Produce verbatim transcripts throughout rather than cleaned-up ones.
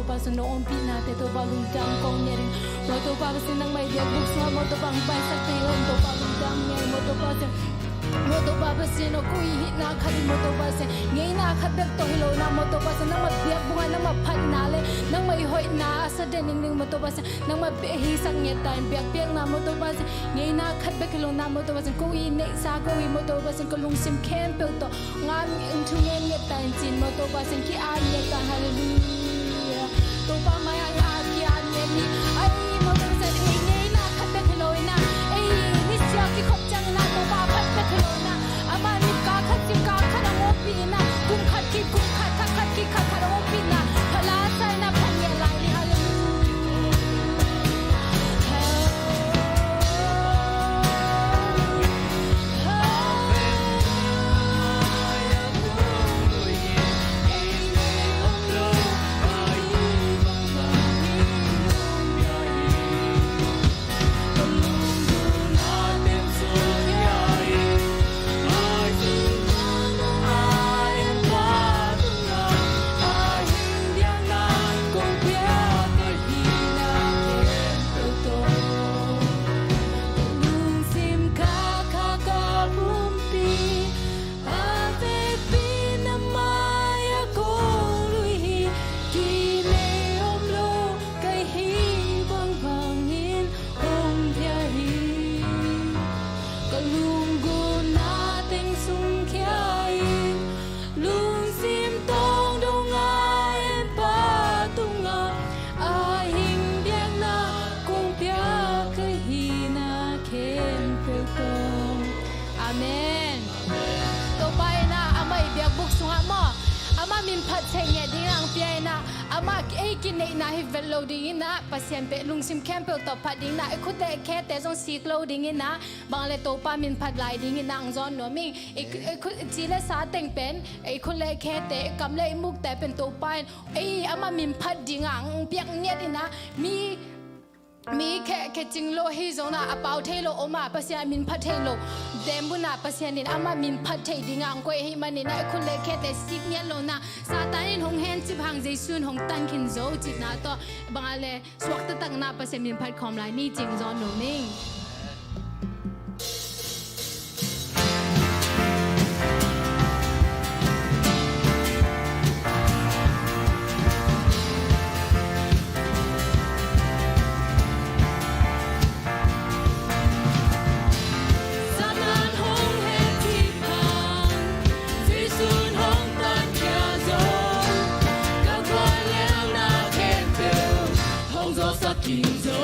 Pasian, na ompihnate Topa lungdam kong ngen ing. Maw Topa Pasian, nangmah i biakbuk sungah maw Topa hong paisak thei lo in Topa lungdam ngen ing maw Topa Pasian. Maw Topa Pasian aw, ko i hihna khat in maw Topa Pasian, ngeina khat bek tawh hi lo in ah maw Topa Pasian, nangmah biakbuk ah nangmah phatna le nangmah i hoihna a sa den ing ding maw Topa Pasian, nangmah beh hisak ngiat ta in biakpiakna maw Topa Pasian, ngeina khat bek hi lo in ah maw Topa Pasian, ko i neihsa ko i maw Topa Pasian, ka lungsim khempeuh tawh ngam in thu ngen ngiat ta in ci-in maw Topa Pasian, ki-at ngiat ta in. Halleluia. Topa mai-ah i at ki-at ngiat ni. Ei maw Topa Pasian, ei ngeina khat bek hi lo in ah, ei ni sial kikhop ciangin ah Topa a phat bek hi lo in ah, amah in ka khat ci ka khat a ompih in ah, kum khat ki kum khat, kha khat ki kha khat a ompih in ah, pha la sa in ah phat ngiat lai ni. Halleluia. Lungsim kha kha ka pumpi a vekpi na mai-ah kong lui hi. Kinei om lo ka hih bangbangin hong pia hi. Ka lunggulhna teng sungkhia in, lungsim tawng dong a En pa tungah a hing biakna kong pia ka hihna khempeuh tawh. Amen. Topa in ah amah i biakbuk sungah maw, amah min phat theih ngiat dingin ah hong pia in ah, amah ei kineihna hi vet lo dingin ah, Pasian pen lungsim khempeuh tawh phat dingin ah, i khut le khete zong sik lo dingin ah, bang le Topa min phat lai dingin ah hong zawn nuam ing. I, i khut, ci le sa teng pen, i khut le khete, i kam le i mukte pen Topa in ei amah min phat dingin ah hong piak ngiat in ah, mi, mi khe, khe cing lo hi zongin ah, a pau thei lo om a, Pasian min phat thei lo dem un ah, Pasian in amah min phat theih dingin ah hong koih ahih manin ah, i khut le khete sik ngiat lo in ah, Satan in hong hencip hang Jesu in hong tan khin zo cihna tawh, bang le suakta takin ah Pasian min phat khawm lai ni ci-in zawn nuam ing. Satan hong hencip hang Jesu in hong tankhia zo, ka guallelhna khempeuh hong zawhsak khin zo.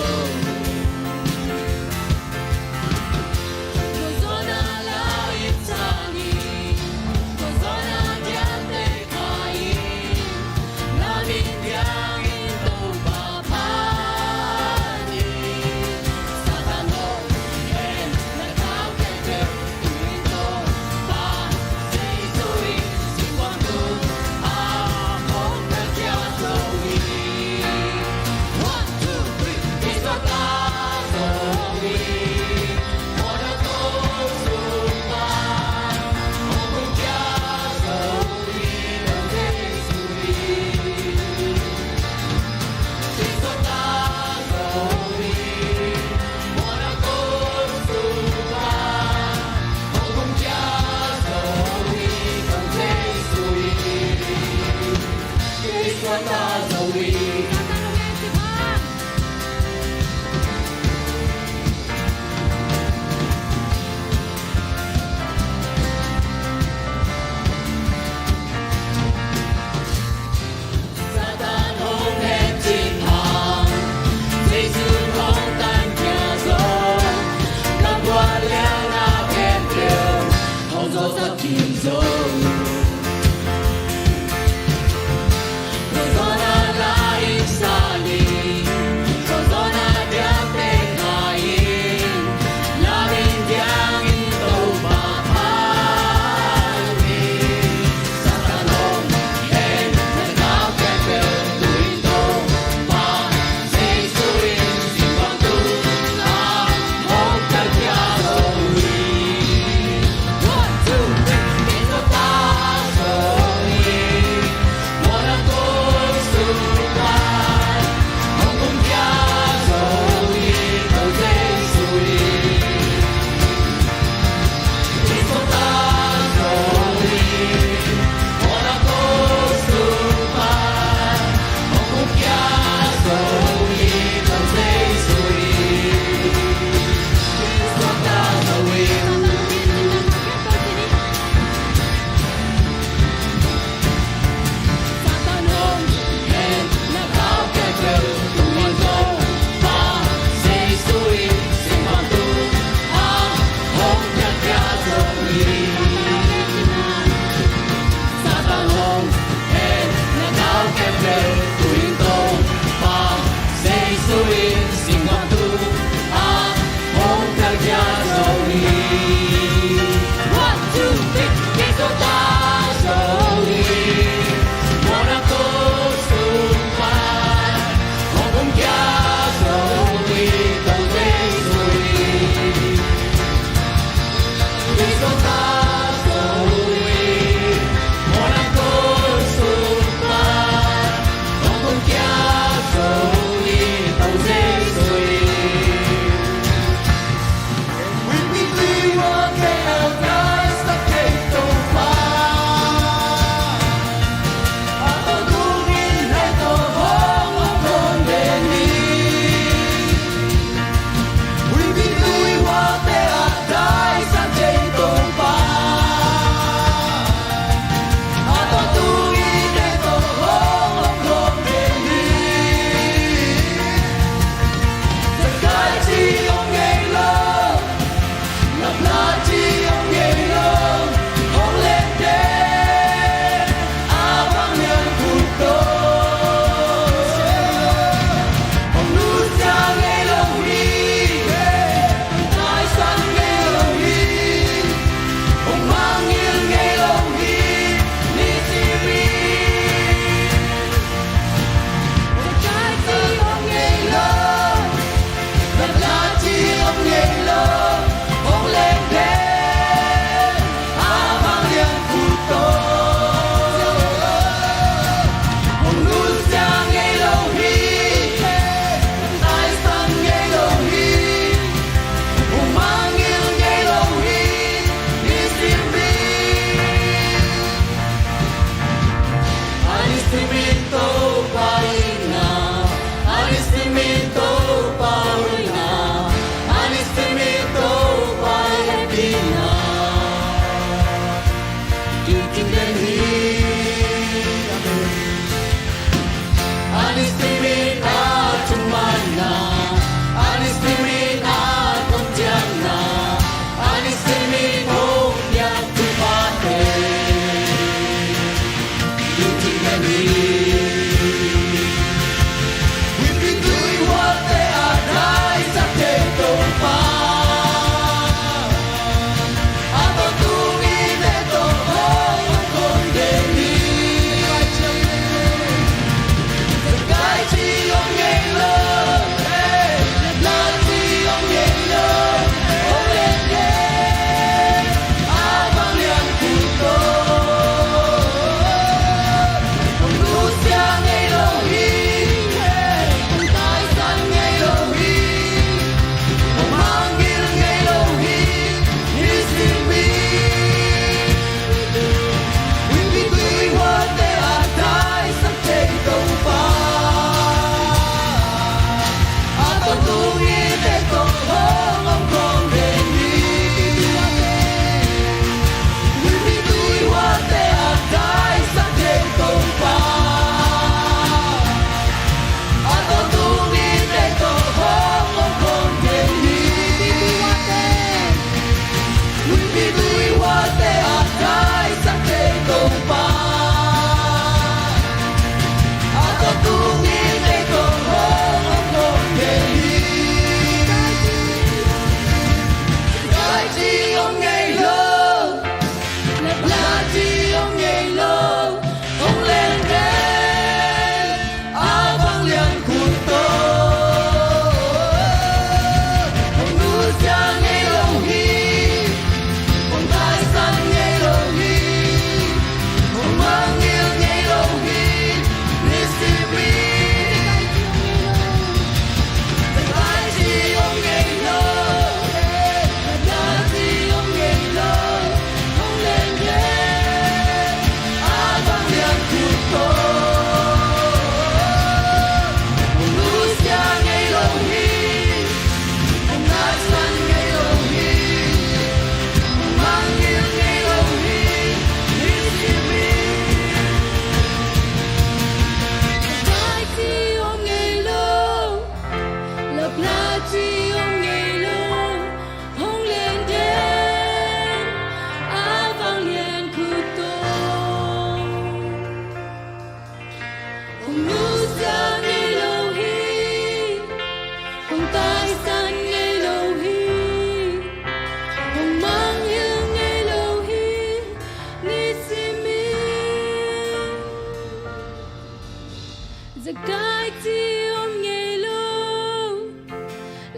Zakai ci om ngei lo,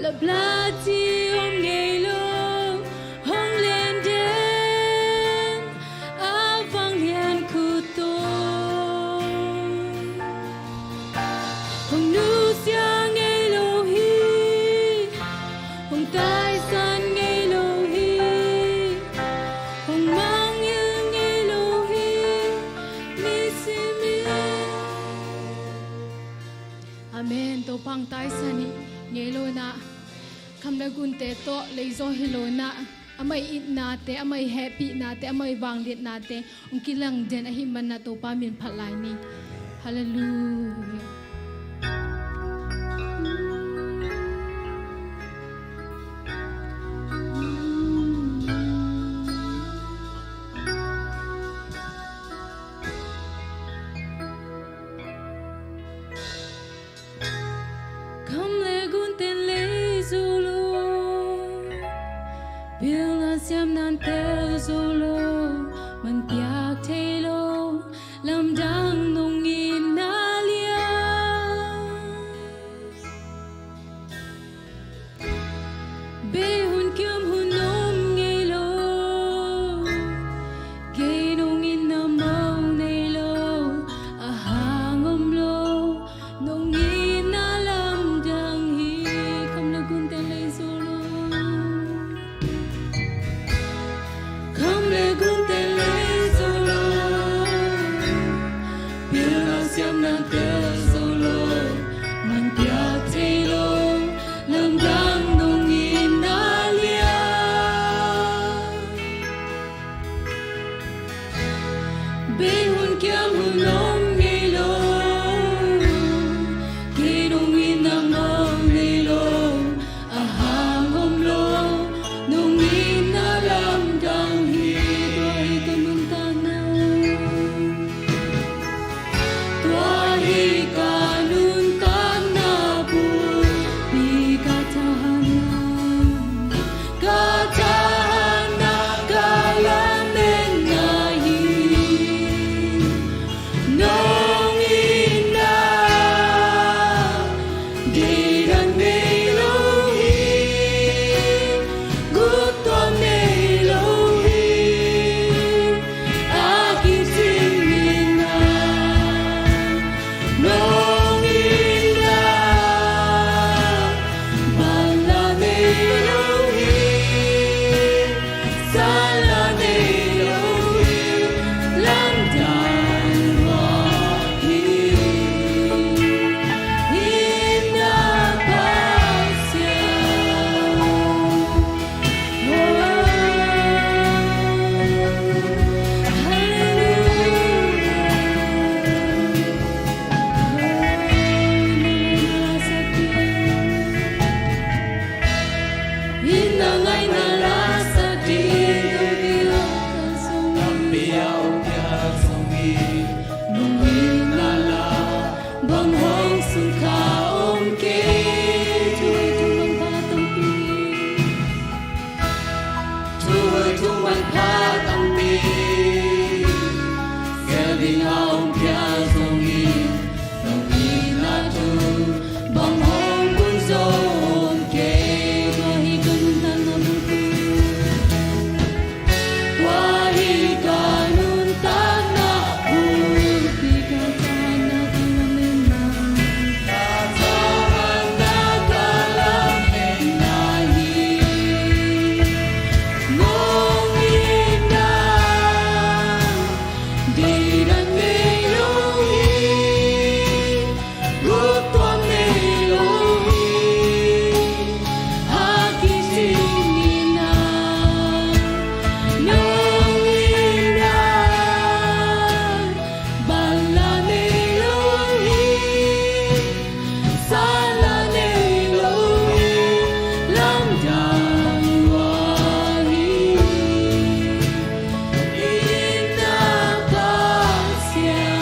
lapla ci om ngei lo, hong len den a vanglian khut tawh. Hong nusia ngei lo hi, hong taisan ngei lo hi, hong mangngilh ngei lo hi, nisim in. Amen. Topa hong taisan hi. Ngei lo in ah, kham le gunte tawh leizaw hi lo in ah, amah i itnate, amah i hehpihnate, amah i vangliatnate hong kilang den ahih manin ah Topa min phat lai ni. Halleluiah. Kham le gunten lei zo lo, pilna siamnan tel zo lo, man piak thei lo, lamdang nong itna lian. Sungkha om kei. Thu hoih thu manpha tampi, thu hoih thu manpha tampi, sial ding a om pial zongin, nong itna thu bang hong bun zo om kei. Tua hi ka nuntakna bulpi. Tua hi ka nuntakna bulpi, ka thahatna ka lamlenna. Ka thahatna ka lamlenna hi. Nong itna deidan nei lo hi. Gupkhuam nei lo hi, a kicing in a, nong itna banla nei lo hi, sanla nei lo hi, lamdang lua hi. Itna Pasian.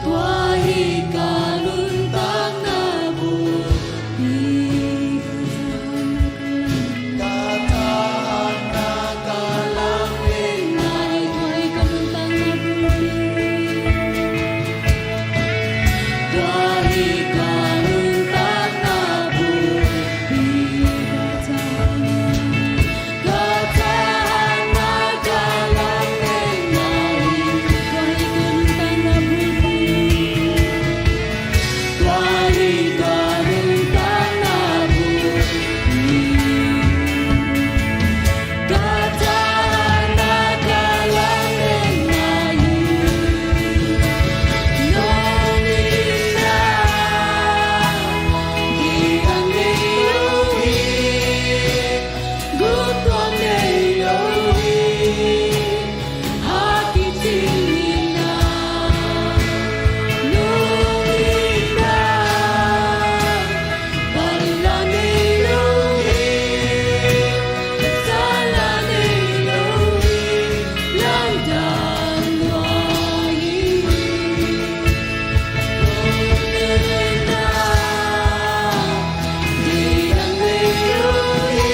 Tua hi ka nuntakna bulpi. Ka thahatna ka lamlenna hi. Tua hi ka nuntakna bulpi. Tua hi ka nuntakna bulpi. Ka thahatna, ka thahatna ka lamlenna hi. Tua hi ka nuntakna bulpi. Tua hi ka nuntakna bulpi. Ka thahatna ka lamlenna hi. Nong itna deidan nei lo hi. Gupkhuam nei lo hi. A kicing in a, nong itna banla nei lo hi, sanla nei lo hi, lamdang lua hi. Nong itna deidan nei lo hi.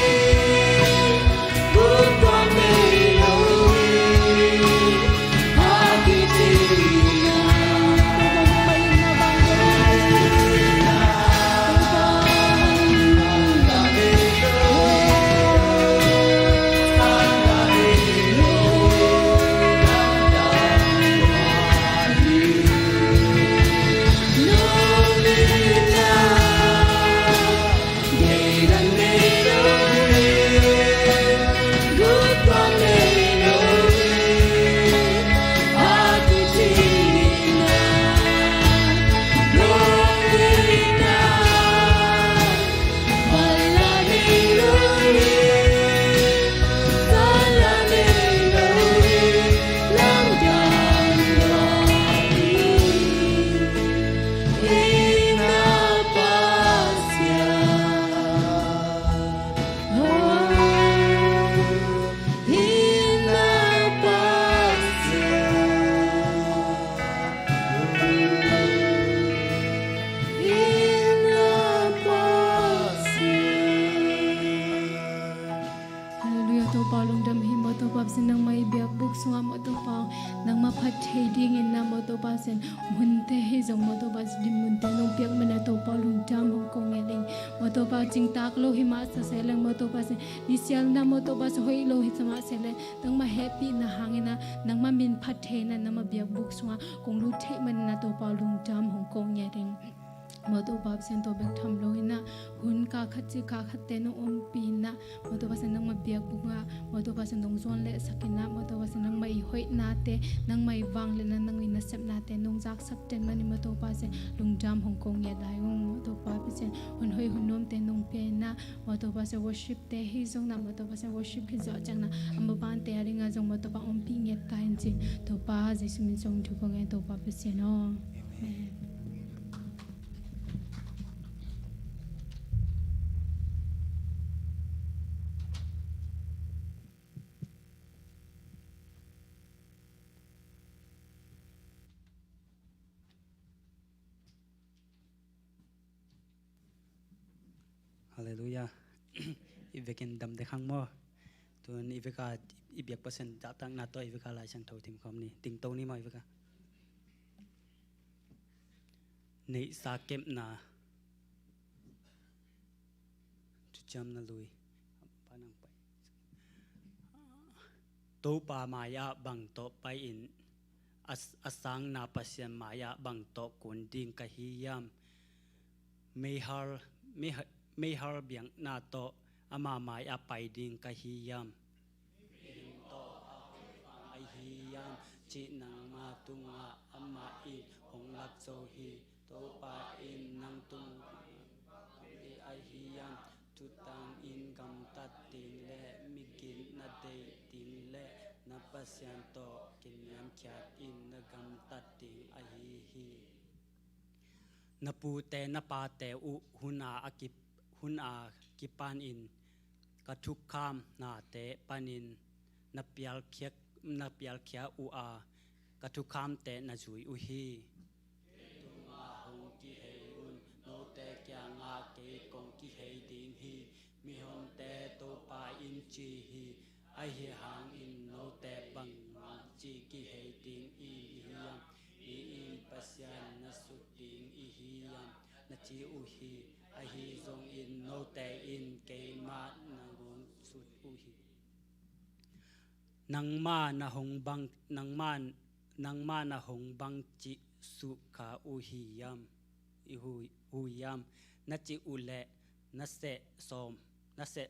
Halleluiah, Topa lungdam hi. Maw Topa Pasian, nangmah i biakbuk sungah maw Topa, nangmah phat thei dingin na maw Topa Pasian, munte hi zong maw Topa Pasian, dinmunte nong piak manin Topa lungdam hong ko ngiat ing. Maw Topa, cingtak lo hi masa se leng maw Topa Pasian, nisialna maw Topa Pasian, hoih lo hi masa se leng, nangmah hehpihna hangin na, nangmah min phat theihna, nangmah biakbuk sungah kong lut theih manin na Topa lungdam hong ko ngiat ing. Maw Topa Pasian, tua bek tham lo in na, hun kha khat ci kha khatte nong ompih in na, maw Topa Pasian, nangmah biakbuk ah maw Topa Pasian, nong zuan lehsak in na, maw Topa Pasian, nangmah i hoihnate, nangmah i vangliatna, nangmah i nasepnate nong zaksak den manin maw Topa Pasian, lungdam hong ko ngiat lai ung. Maw Topa Pasian, hun hoih hun nuamte nong pia in na, maw Topa Pasian, worship te hi zong na maw Topa Pasian, worship hi zawh ciang na, a mabante a dingah zong maw Topa ompih ngiat ta in cin, Topa Jesu min zong thu ko ngiat, Topa Pasian aw. Amen. Halleluiah. I vekin dam dek hang maw. Tun i veka i biak Pasian zahtakna tawh i veka Lai Siangtho thim khawm ni. Dingto ni maw i veka. Neihsa kepna. Thuciamna lui. Pa nang pai. Topa mai-ah bang tawh pai-in a, a sangna Pasian mai-ah bang tawh kun ding ka hi hiam? Meihal, meiha-, meihal biakna tawh ama mai-ah pai ding ka hi hiam? Inn tawh a hoih bang ahi hiam cih nangma tungah amah in hong lak zo hi. Topa in nang tung bang ahi hiam? Thutang in gamtat ding le migin na deih ding le na Pasian tawh kiniamkhiat in na gamtat ding ahi hi. Na pute na pate uh hun a, a kip, hun a kipanin ka thukham nate panin na pialkhia, na pialkhia uh a, ka thukhamte na zui uh hi. Kei tungah hong kihei un, note kiangah kei kong kihei ding hi. Mihonte Topa in ci hi. Ahi hangin note bangci kihei ding i hi hiam? Mi in Pasian na sut ding i hi hiam? Na ci uh hi. Ahi zongin note in keimah na hong sut uh hi. Nangma na hong bang, nangma, nangma na hong bangci suhkha uh hi hiam? I hu, hu hiam? Na cih uh leh na seh sawm, na seh,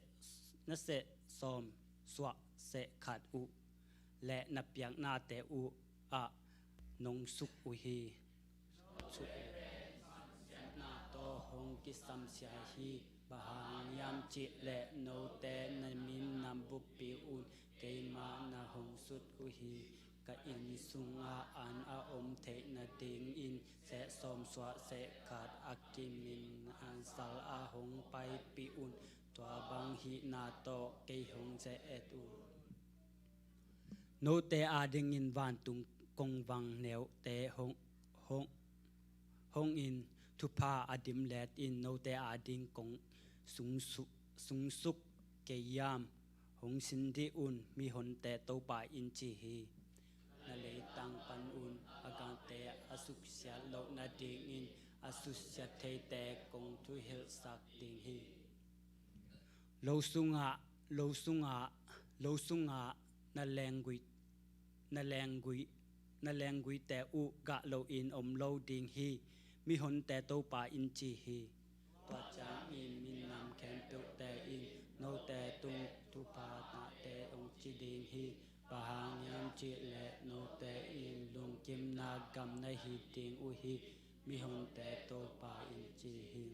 na seh sawm suah seh khat uh leh na piaknate uh ah nong suk uh hi. Suh na tawh hong kisamsia hi. Bang hang hiam cih leh note na minam buppi un keimah na hong sut uh hi. Ka inn sungah an a om theih nadingin seh sawm suah seh khat a kimin a sal a hong paipih un. Tua bang hihna tawh kei hong ze-et un. Note adingin vantung kongvang neute hong, hong, hongin thupha a dimlet in note ading kong sungsu-, sungsuk kei hiam? Hong sin dih un, mihonte Topa in ci hi. Na leitang pan un a gangte a suksiat loh nadingin a suksiat theite kong thuhilhsak ding hi. Lo sungah, lo sungah, lo sungah na lenggui, na lenggui, na lengguite uh gah loin om lo ding hi, mihonte Topa in ci hi. Tua ciangin minam khempeuhte in note tung thupha nate hong ci ding hi. Bang hang hiam cih leh note in lungkimna gam na hi ding uh hi, mihonte Topa in ci hi.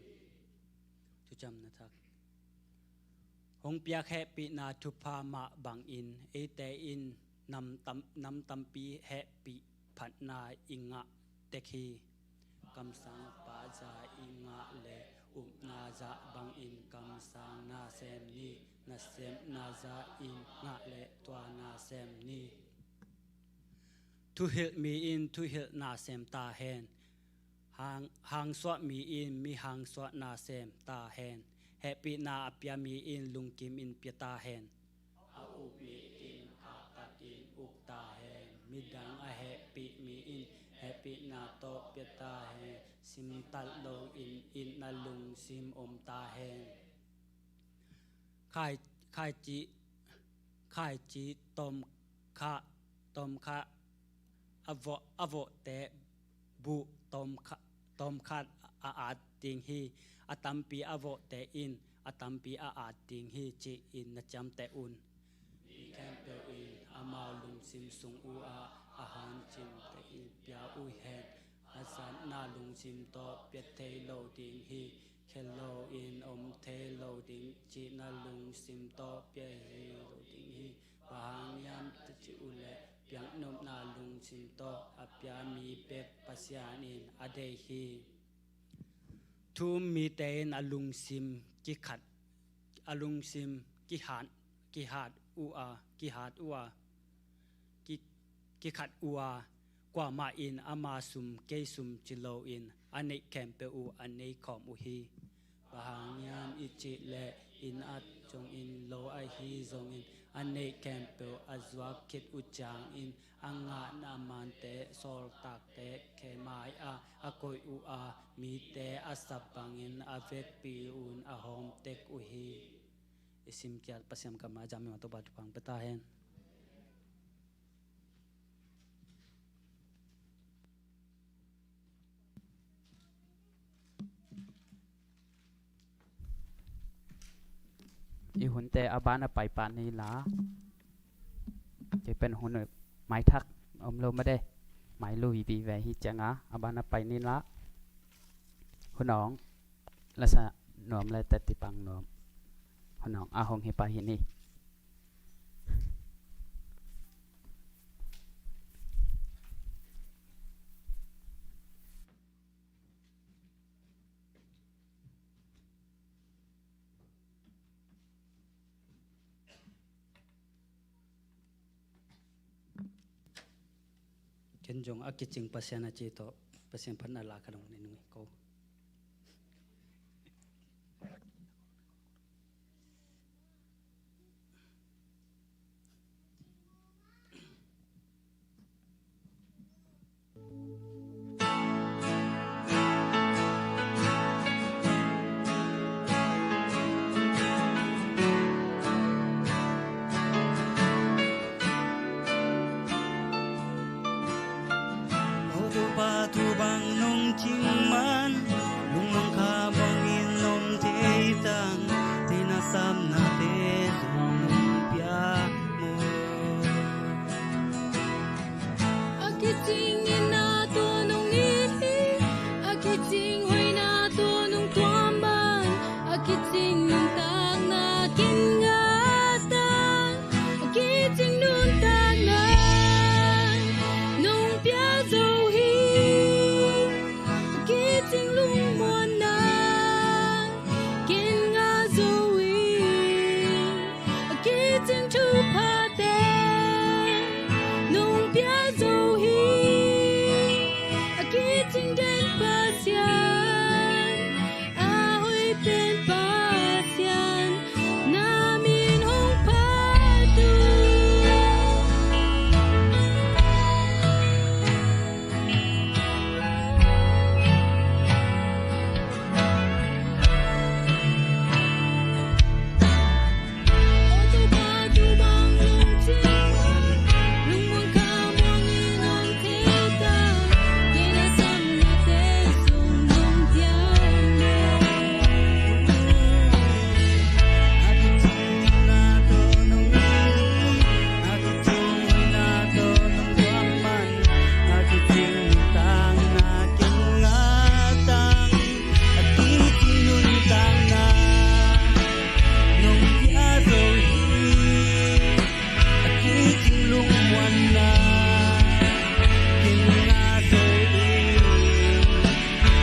Thuciamna thak. Hong piak hehpihna thupha mah bangin eite in nam tam, nam tampi hehpih phatna i ngah tek hi. Kamsangpa za i ngah leh upna zah bangin kamsang na sem ni. Nasepna za i ngah leh tua na sem ni. Thuhilh mi in thuhilhna sem ta hen. Hang, hangsuah mi in mi hangsuahna sem ta hen. Hehpihna a pia mi in lungkim in pia ta hen. A uk mi in a kat in uk ta hen. Midang a hehpih mi in hehpihna tawh pia ta hen. Simtat loin itna lungsim om ta hen. Khai, khaici, khaici tawmkha, tawmkha a vawh, a vawhte buh tawmkha, tawmkhat a at ding hi. A tampi a vawhte in a tampi a at ding hi, ci-in na ciamteh un. Mi khempeuh in amau lungsim sung uh ah a hanciam takin pia uh hen. A zatna lungsim tawh pia thei lo ding hi. Khel loin om thei lo ding cihna lungsim tawh pia thei lo ding hi. Bang hang hiam cih uh leh piaknopna lungsim tawh a pia mi bek Pasian in a deih hi. Thu-um mite in a lungsim kikhat, a lungsim kihat, kihat uh a, kihat uh a, ki, kikhat uh a, kuamah in ama sum kei sum ci loin a neih khempeuh uh a nei khawm uh hi. Bang hang hiam i cih leh, inn ah zongin, lo ahi zongin, a neih khempeuh a zuak khit uh ciangin, a ngahna mante, sawltakte khe mai-ah a koih uh a, mite a sap bangin a vekpi un a hawm tek uh hi. I simkhiat Pasian kammal zang mah, Topa thupha pia ta hen. I hunte a ban a pai pah ni la. Kei pen hun mai thak om lo mah de. Mai lui vive hi cianga a ban a pai ni la. Hun awng lasa nuam le teti pang nuam. Hun awng a hong hi pah hi ni. Ken zong a kicing Pasian a ci tawh Pasian phatna la ka dong ni nung ko. Aw Topa, tua bang nong cing man, lungmuang kha bangin om thei tang, tena sapnate zong nong pia maw. A kicing itna tawh nong it hi, a kicing hoihna tawh nong tuam ban, a kicing nuntakna ken ngah tang, a kicing nuntakna nong pia zo hi. A kicing lungmuanna ken ngah zo hi. A kicing thuphate nong pia zo hi. A kicing den Pasian, a hoih pen Pasian, na min hong phat uh.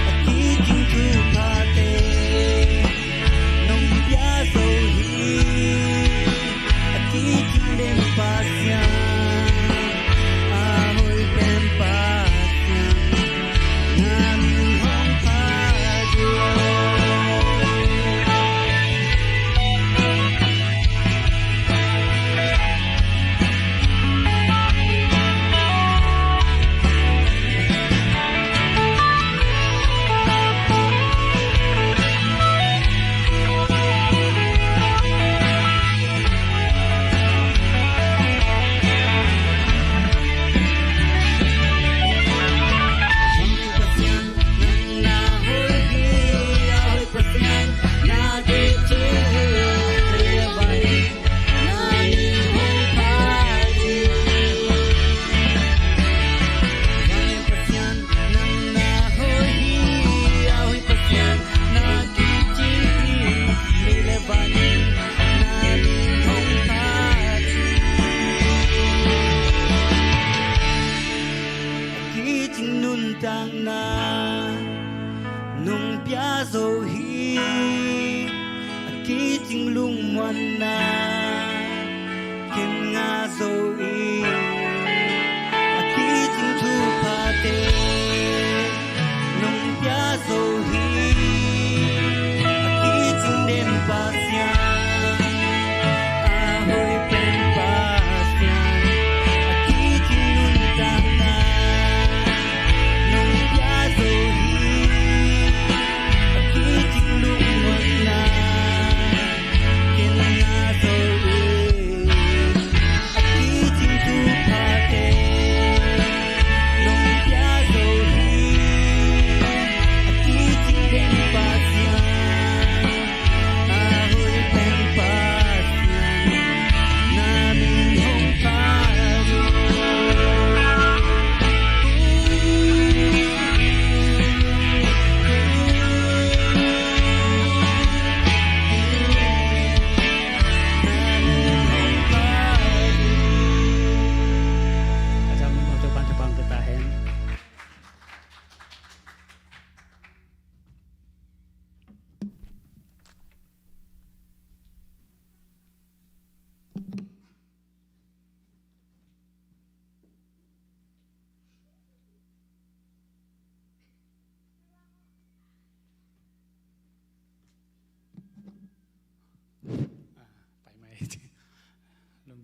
A kicing thuphate nong pia zo hi. A kicing den Pasian, a hoih pen Pasian, na min hong phat uh. Kicing nuntakna nong pia zo hi. A kicing lungmuanna ken ngah zo hi. A kicing thuphate nong pia zo hi. A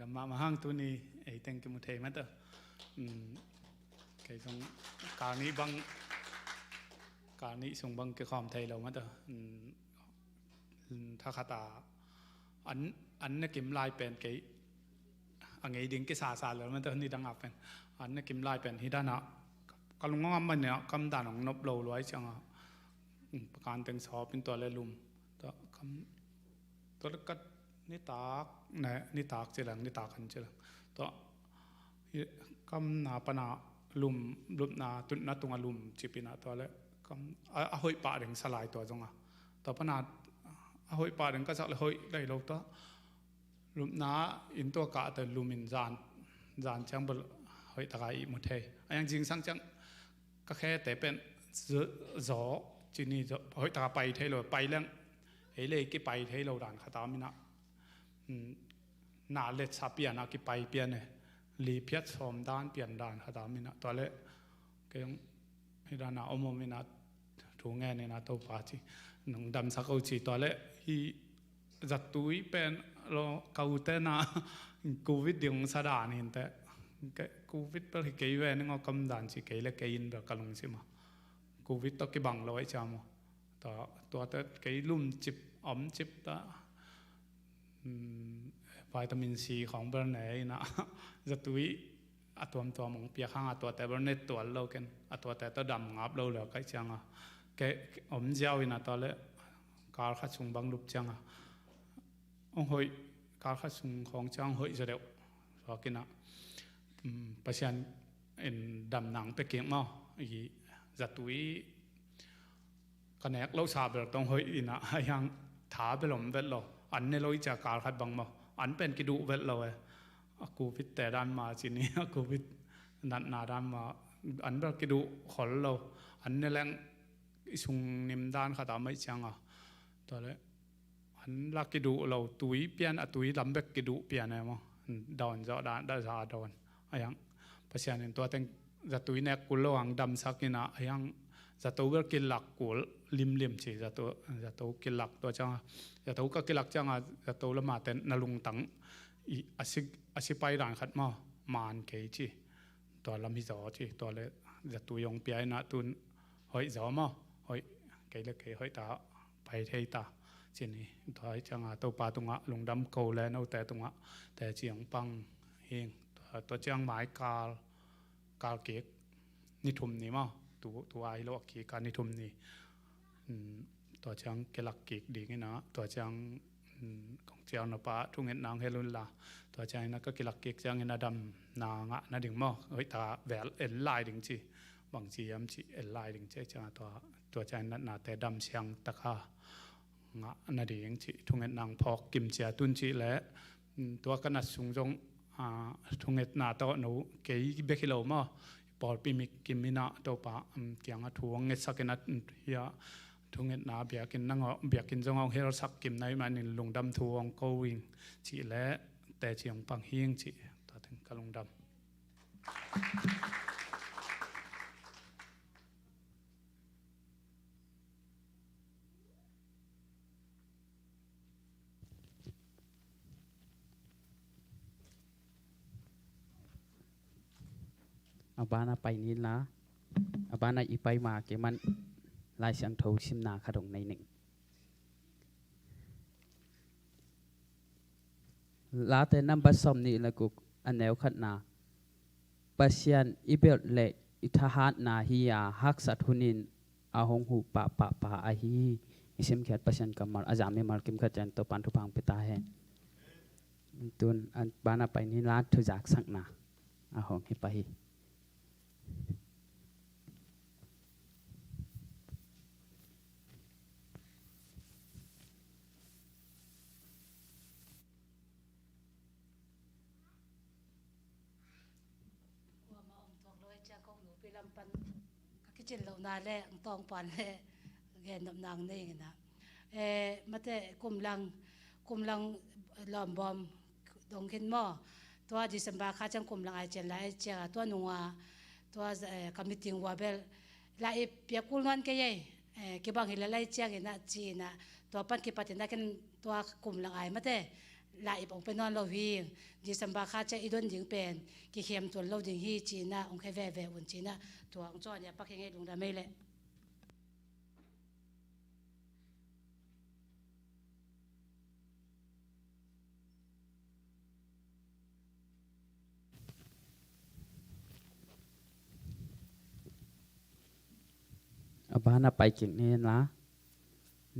Mahmah hang tuni ei teng kimu thei mah ta. Kei zong kal nih bang, kal nih sung bang kikhawm thei lo mah ta. Thakhat a an, an na kim lai pen kei a ngei ding kisasa lo mah ta, nidang a pen an na kim lai pen hi dan a ka lung a ngam mah nia, kam dan hong nop lo luai ciang a, pakan teng sawp in tua le lum. Tua kam, tua le ka nitak ne, nitak ci leng, nitak han ci leng. Tua kam na pan a lum, lupna tutna tung a lum cip in a, tua le kam a, a hoih pah ding sa lai tua zong a. Tua pan a a hoih pah ding ka sak le hoih lai lo tua. Lupna in tua kah ta lum in zan, zan ciang bel hoih tak a ihmu thei. A yang zingsang ciang ka khete pen zaw, zaw ci ni, zaw, hoih tak a pai thei lo, pai leng ei le ei kipai thei lo dan khat a om in a. Na letsa pian a kipai pian e, li phiat sawm dan pian dan khat a om in a, tua le kei zong hi dan a om om in a, thu ngen in a, Topa ci, nong damsak o ci, tua le hi zatui pen lo ka u te na covid ding sa dan hi in te. Covid bel hi kei ve ning aw, kam dan ci, kei le kei in bel ka lungsim a covid tawh kibang lo ahi ciam aw. Tua, tua te kei lum cip, om cip ta, vitamin C khawng bel ne in a, zatui a tuamtuam hong piak hang a, tuate bel ne tual lo ken, a tuate tawh dam ngap lo le kai ciang a, kei om ziau in a, tua le kal khat sung bang lup ciang a hong hoih, kal khat sung khawng ciang hoih zaw deuh. Suak in a, Pasian in dam nang pia kik maw, i zatui ka nek lo sa bel tawh hoih in a, a hiang tha bel om vet lo. An ne lo i cia kal khat bang maw, an pen kiduh vet lo e. A covid te dan ma ci ni, a covid natna dan ma, an bel kiduh khol lo. An ne leng i sung nim dan khat a mai ciang a, tua le an la kiduh lo, tui pian, a tui lam bek kiduh pian e maw. Dawn zawh dan, da za dawn. A hiang Pasian in tua teng zatui nek kul lo ang damsak in a, a hiang zato bel kilak kul limlim ci, zato, zato kilak tua ciang a, zato ka kilak ciang a, zato le mate na lungtang i, a si, a si pai dan khat maw, man kei ci. Tua lam hi zaw ci, tua le zatui hong pia in a tun hoih zaw maw, hoih, kei le kei hoih ta, pai thei ta. Ci ni, tua hi ciang a Topa tungah lungdam ko le note tungah teci hong pang hing. Tua, tua ciang mai kal, kal kik ni thum ni maw, tu, tu ai lo a kik a ni thum ni. Tua ciang kilak kik ding in a, tua ciang kong ciau na pa thungetna hong hel un la, tua ciang in a ka kilak kik ciang in a damna ngah nading maw, hoih ta vel en lai ding ci, bang ci hiam ci en lai ding ci, ciang a tua, tua ciang in a natna te dam siang tak a ngah nading ci, thungetna hong phawk kim cia tun ci le, tua ka nat sung zong thungetna tawh no kei bek hi lo maw, pawlpi mi kim in a Topa kiang a thu hong ngetsak in a, hi a, thungetna biakinn nangaw, biakinn zong hong helsak kim na hih manin lungdam thu hong ko ing cih leh teci hong pang hing cih tua teng ka lungdam. A bana pai ni la, a bana i pai ma ke man Lai Siangtho simna khat hong nei ning. Late number sawm nih le guk a neu khatna. Pasian i belh le i thahatna hi a, haksat hunin a hong huh pahpah pa ahi hi. I simkhiat Pasian kammal a za mimal kim khat ciang Topan thupha hong pia ta hen. Tun a bana pai ni la, thuzaksakna a hong hi pah hi. Kuamah om tuak lo, ei ciang kong nupi lam pan ka kicin lohna le ang tawng pan le gen nopna ang nei ing in a. Eh, mate, kumlang, kumlang lawmbawm dong khin maw? Tua December kha ciang kumlang ai cian lai, ai ciang a tua nunga tua, eh, ka meeting ua bel la i piak kul nuan kei ei, eh, kibang hi la lai ciang in a ci in a, tua pan kipat in a ken tua kumlang ai mate. lai ip hong pia nawn lo hi. December kha ciang i don ding pen kikhem tuan lo ding hi ci-in ah hong khia veve un ci-in ah tua hong cawn a pak hi ing ei, lungdam ei leh. A ban ah pai kik ni la,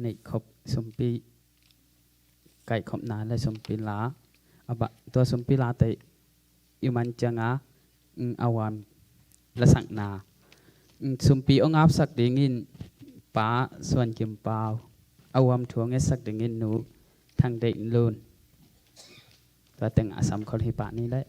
neih khop sumpi, kaih khopna le sumpi la, a ba, tua sumpi la tei i man ciang a, mm, a huam lasakna, mm, sumpi hong apsak dingin Pa Suan Kim Pau, a huam thu hong ngetsak dingin Nu Thang Deih Lun. Tua teng a sam khol hi pah ni leh.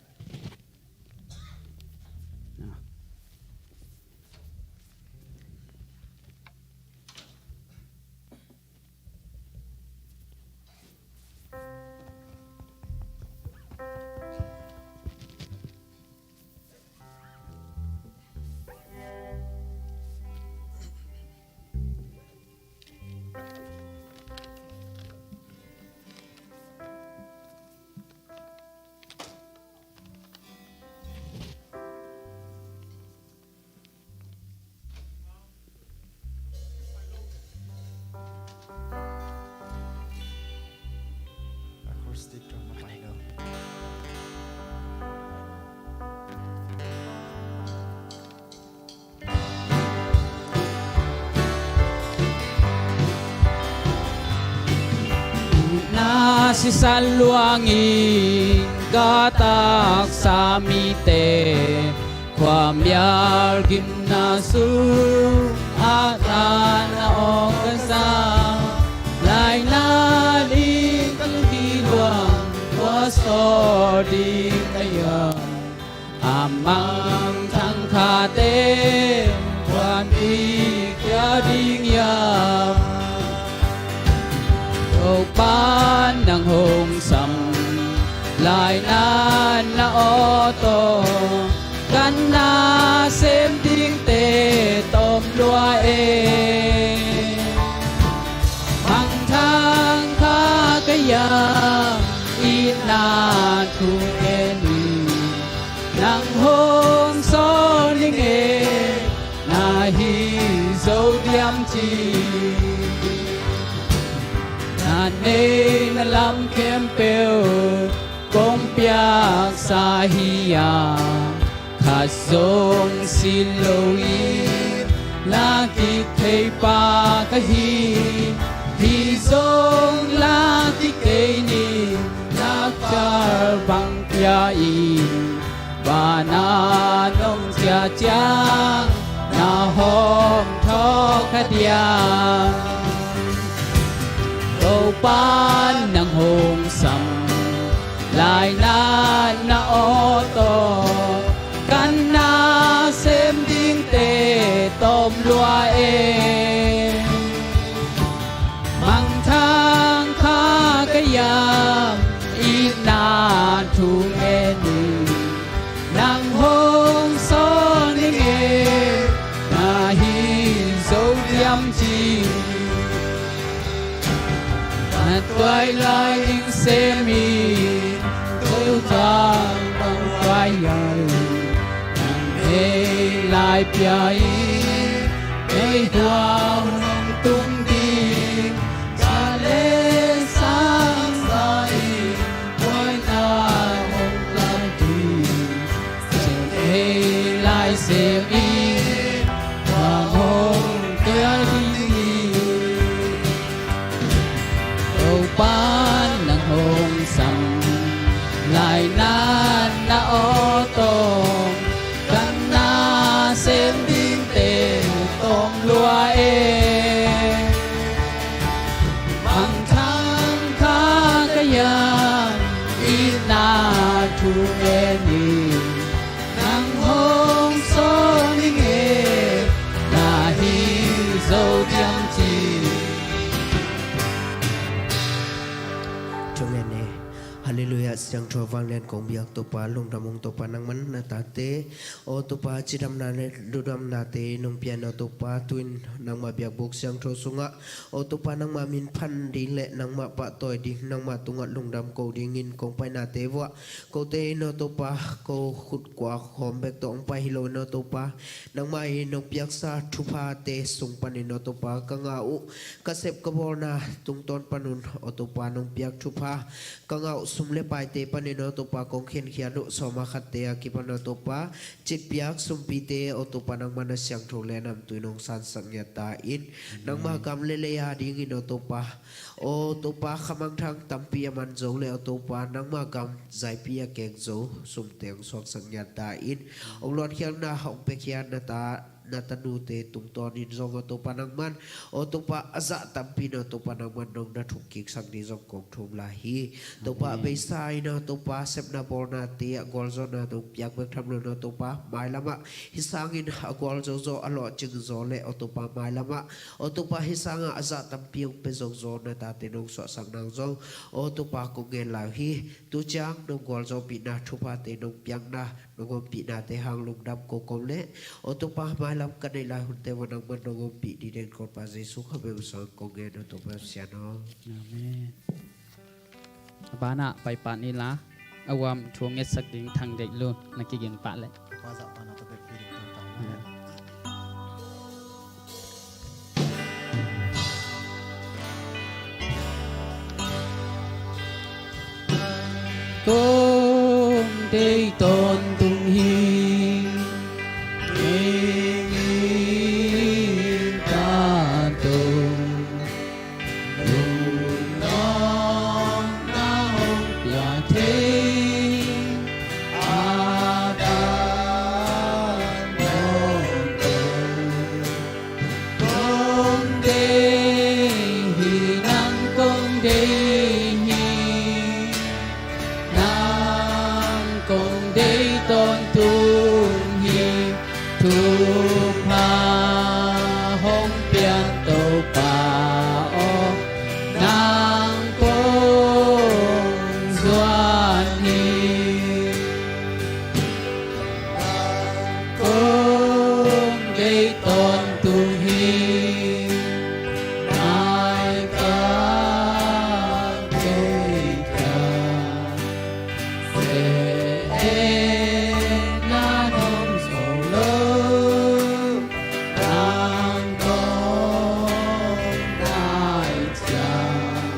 Na sisan luangin ka taksa mite, khuamial gimna sungah na awk ka sa. Laina ding ka kiluang, tua sawl ding ka hiam? A mangthang khate, kuan i kia ding hiam? Topa nang hong sam, laina na awk tawh, ka nasem dingte tawm lua e. Mangthang kha ka hiam, itna thu ngen in, nang hong sawl ning e, na hi zo diam ci. Na neih na lam khempeuh kong piaksa hi a, khat zong sin lo in la kik thei pa ka hi. Hi zong la kik kei ni, na kal bang pia in, van ah nong ciah ciang na hawm thawk ka diam? Topa nang hong sam, laina na awk tawh, ka nasem dingte tawm lua e. Mangthang kha ka hiam, itna thu ngen in, nang hong sawl ning e, na hi zo diam ci. Na tuai lai ding sem in, tua tang bang tuai lai, nang ei lai pia in, ei tuang nong tung ding, ka le sang lai in, tuai na hong lam ding. Sem ei lai sem in, hua hong tuai ding hi. Topa nang hong sam, laina na awk tawh, ka nasem dingte tawm lua e. Mangthang kha ka hiam, itna thu ngen in, nang hong sawl ning e, na hi zo diam ci. Thu ngen e. Halleluia. Siangtho vanglian kong biak Topa, lungdam ung Topa, nangman na tate, aw Topa, cidamna le ludamnate nong pian aw Topa, tuin nangmah biakbuk siangtho sungah aw Topa, nangmah min phan ding le nangmah pahtawi ding, nangmah tungah lungdam ko dingin kong painate vuah kote in aw Topa, ko khut kua khawm bek tawh hong pai hi lo in aw Topa, nangmah in nong piaksa thuphate sung panin aw Topa, ka ngah uh, ka sep ka bawlna tungtawn panun aw Topa, nong piak thupha, ka ngah uh sum le paite panin aw Topa, kong khenkhiat uh sawma khatte a kipan aw Topa, citpiak sumpite aw Topa, nangmah na siangtho le namtui nong sansak ngiat ta in, nangmah gam le lei a dingin aw Topa, aw Topa, khamangthang tampi a man zo le aw Topa, nangmah gam zaipi a kek zo sumte hong suaksak ngiat ta in, hong luankhiatna hong piakhiat na ta, na tanute tungtawnin zong aw Topa, nangman aw Topa, a zah tampi in aw Topa, nangman nong na thuk kiksak ding zong kong thum lai hi. Topa, beisa in aw Topa, sepna bawlnate ah gualzawhna nong piak bek tham lo in aw Topa, mailamah hi sangin a gualzo zaw, a lawhcing zaw le aw Topa, mailamah aw Topa, hi sangah a zah tampi hong pia zong zaw na tate nong suahsak nang zong aw Topa, kong ngen lai uh hi. Tu ciang nong gualzawhpihna thuphate nong piakna nong ompihnate hang lungdam ko kong le aw Topa, mailam ka neih lai hunte vua nangman nong ompih diden Kawlpa Jesu kha bek uh sang kong ngen aw Topa Pasian aw. Amen. A banah paipan ila a uam thu ngetsak ding Thang Deih Lun na kiging pah leh. Kong deih tawntung hi, neng in ka tawh lungdamna hong pia thei a dan hong tawh. Kong deih hi, nang kong deih hi, nang kong deih tawntung hi, thupha hong piak Topa aw, nang kong zuan hi. Kong deih tawntung hi, nai ka deih ka, se e na nong zo lo, nang kong nai ciang.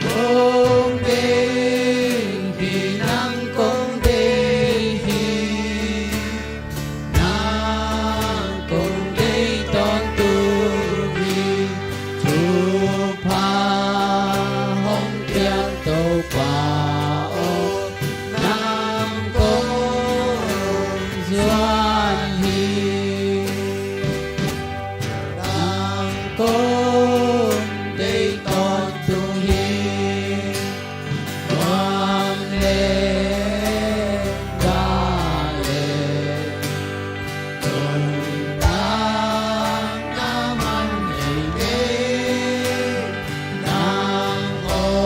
Kong deih hi, nang kong deih hi, nang kong deih tawntung hi, thupha hong piak Topa aw, nang kong zuan hi. Nang kong deih tawntung hi, nuam le gah le, tun tang na man neitei, nang aw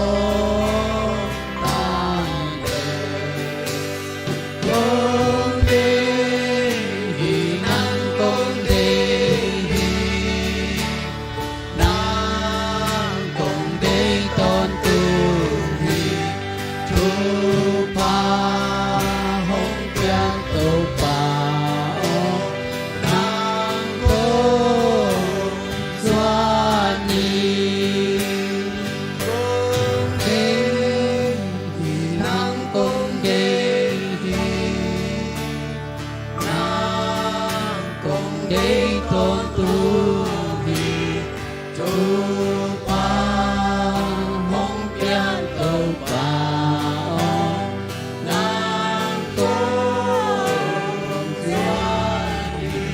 ta le. Kong deih hi, nang kong deih hi, nang kong deih tawntung hi, thupha hong piak Topa aw, nang kong zuan hi. Kong deih hi, nang kong deih hi, nang kong deih tawntung hi, thupha hong piak Topa aw, nang kong zuan hi.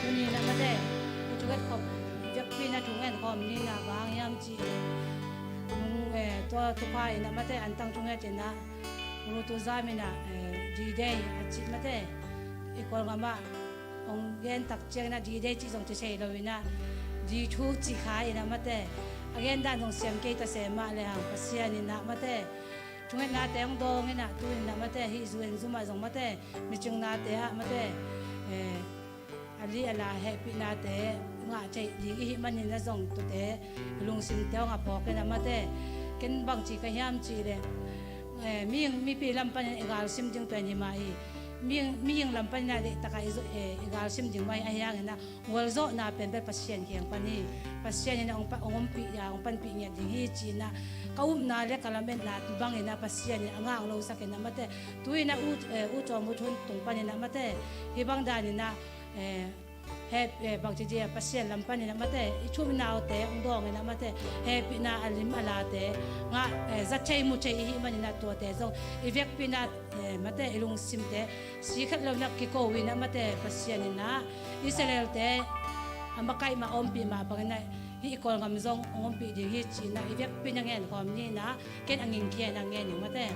Tuni na mate, i thu vet khop, i vekpi na thu ngen khawm ni na bang hiam ci. Nung, eh, tua thupha in a mate, an tang thu nget in a, ulu tu zam in a, eh, D-Day a ci mate, i Kawlgam ah hong gen tak ciang in a D-Day ci zong ci sei lo in a, Di thu cih kha in ah mate, a gen dan hong siam kei ta se mah le hang Pasian in ah mate, thungetnate hong dawng in ah tu in ah mate, hih zu en zu mah zong mate, micingnate ah mate, eh, a li a la hehpihnate ngah theih ding i hih manin ah zong tute i lungsimte hong a phawk in ah mate, ken bangci ka hiam cih leh, eh, mihing mipi lam panin i galsim ding pen hi mah hi. Mihing, mihing lam panin ah deihtakah i zo-, eh, i galsim ding mah hi. Ahi hangin ah gualzawhna pen bel Pasian kiang pan hi. Pasian in ah hong pa-, hong ompih, ah, hong panpih ngiat ding hi ci-in ah ka upna le ka lametna bangin ah Pasian in ah a ngah hong losak in ah mate, tu in ah U, eh, U Cawm U Thun tung panin ah mate, hih bang danin ah, eh, heh, eh, bangci dia Pasian lam panin ah mate, i thu i naute hong dawng in ah mate, hehpihna a lim a late ngah, eh, za thei mu thei i hih manin ah tuate zong i vekpi in ah, eh, mate, i lungsimte sikhat lo in ah kiko in ah mate, Pasian in ah Israelte a makaih mah, a ompih mah bangin ah hih i Kawlgam zong hong ompih ding hi ci-in ah i vekpi in ah ngen khawm ni in ah, ken a ngingkhia in ah ngen ning mate.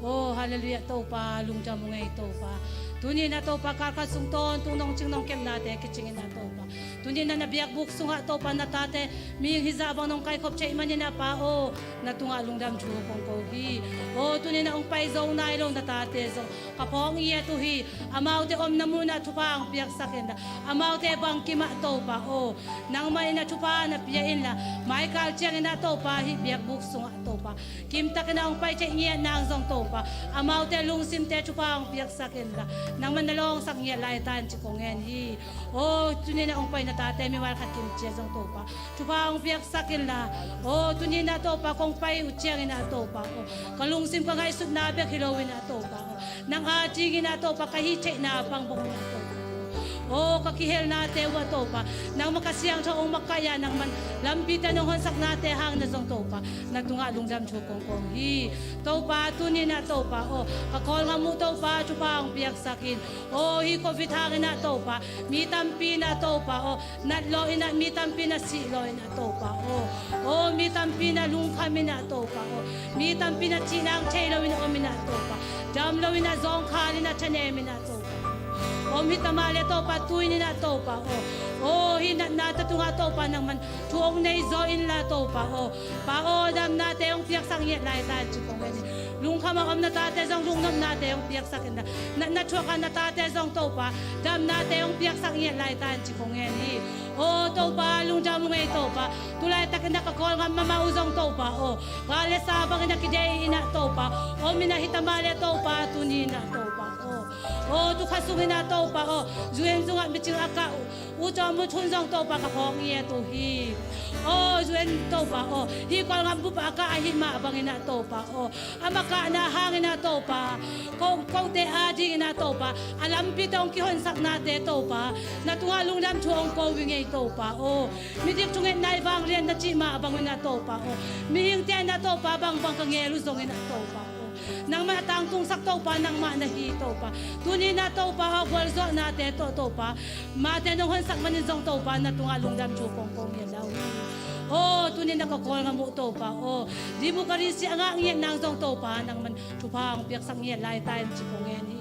Oh, halleluiah Topa, lungdam ung ei Topa. Tuni in ah Topa, kalkhat sung tawntung nong cing nong kepnate kicing in ah Topa, tuni in ah na biakbuk sungah Topa na tate mihing hizah bang nong kaikhop theih manin ah Pa aw, na tungah lungdam thu kong ko hi. Oh, tuni in ah hong pai zo nai lo na tate zong ka phawk ngiat uh hi. Amaute omna mun ah thupha hong piaksak inla, amaute bangkim ah Topa aw, nangmah in ah thupha na pia inla, maikal ciangin ah Topa hih biakbuk sungah Topa kimtakin ah hong pai theih ngiat nang zong Topa, amaute lungsimte thupha hong piaksak inla, nangmah na lawngsak ngiat lai ta in ci kong ngen hi. Aw, tuni in ah hong pai na tate mimal khat kim ciat zong Topa thupha hong piaksak inla. Aw, tuni in ah Topa kong pai uh ciangin ah Topa aw, ka lungsim ka ngaihsutna bek hi lo in ah Topa aw, nang a dingin ah Topa ka hih theihna bangbang un ah Topa aw, ka kihelnate uh ah Topa, nangmah ka siangtho hong makaih a, nangman lampite nong honsaknate hangin ah zong Topa, na tungah lungdam thu kong ko hi. Topa, tuni in ah Topa aw, ka Kawlgam uh Topa thupha hong piaksak in. Aw, hih Covid hangin ah Topa mi tampi in ah Topa aw, nat lawh in ah mi tampi in ah sih lawh in ah Topa aw. Aw, mi tampi in ah lungkham in ah Topa aw, mi tampi in ah cih nang thei lo in ah om in ah Topa, dam lo in ah zawngkhal in ah thanem in ah Topa, om hi ta mah le Topa, tu in ah Topa aw. Aw, hih natnate tungah Topa nangman thu hong nei zaw inla Topa aw, Pa aw, damnate hong piaksak ngiat lai ta in ci kong ngen hi. Lungkham a om na tate zong lungnopnate hong piaksak inla, natna thuak a na tate zong Topa damnate hong piaksak ngiat lai ta in ci kong ngen hi. Aw Topa, lungdam ung ei Topa. Tulaitakin ah ka Kawlgam mahmah uh zong Topa aw, gal le sa bangin ah kideih in ah Topa om in ah hi ta mah le Topa, tuni in ah Topa aw. Aw, tu kha sungin ah Topa aw, zu en zungah micing a kah uh U Cawm U Thun zong Topa ka phawk ngiat uh hi. Aw, zu en Topa aw, hih Kawlgam bup a kah ahih mah bangin ah Topa aw, a makahna hangin ah Topa, ko, kote a dingin ah Topa, a lampite hong kihonsaknate Topa, na tungah lungdam thu hong ko ing ei Topa aw. Midik thungetna i vanglian na cih mah bangin ah Topa aw, mihingte in ah Topa bangbang ka ngel uh zongin ah Topa aw, nangmah a tangtungsak Topa nangmah na hi Topa. Tuni in ah Topa aw, gualzawhnate tawh Topa, mate nong honsak manin zong Topa, na tungah lungdam thu kong ko ngiat lai uh hi. Aw, tuni in ah ka Kawlgam uh Topa aw, democracy a ngah ngiat nang zong Topa, nangman thupha hong piaksak ngiat lai ta in ci kong ngen hi.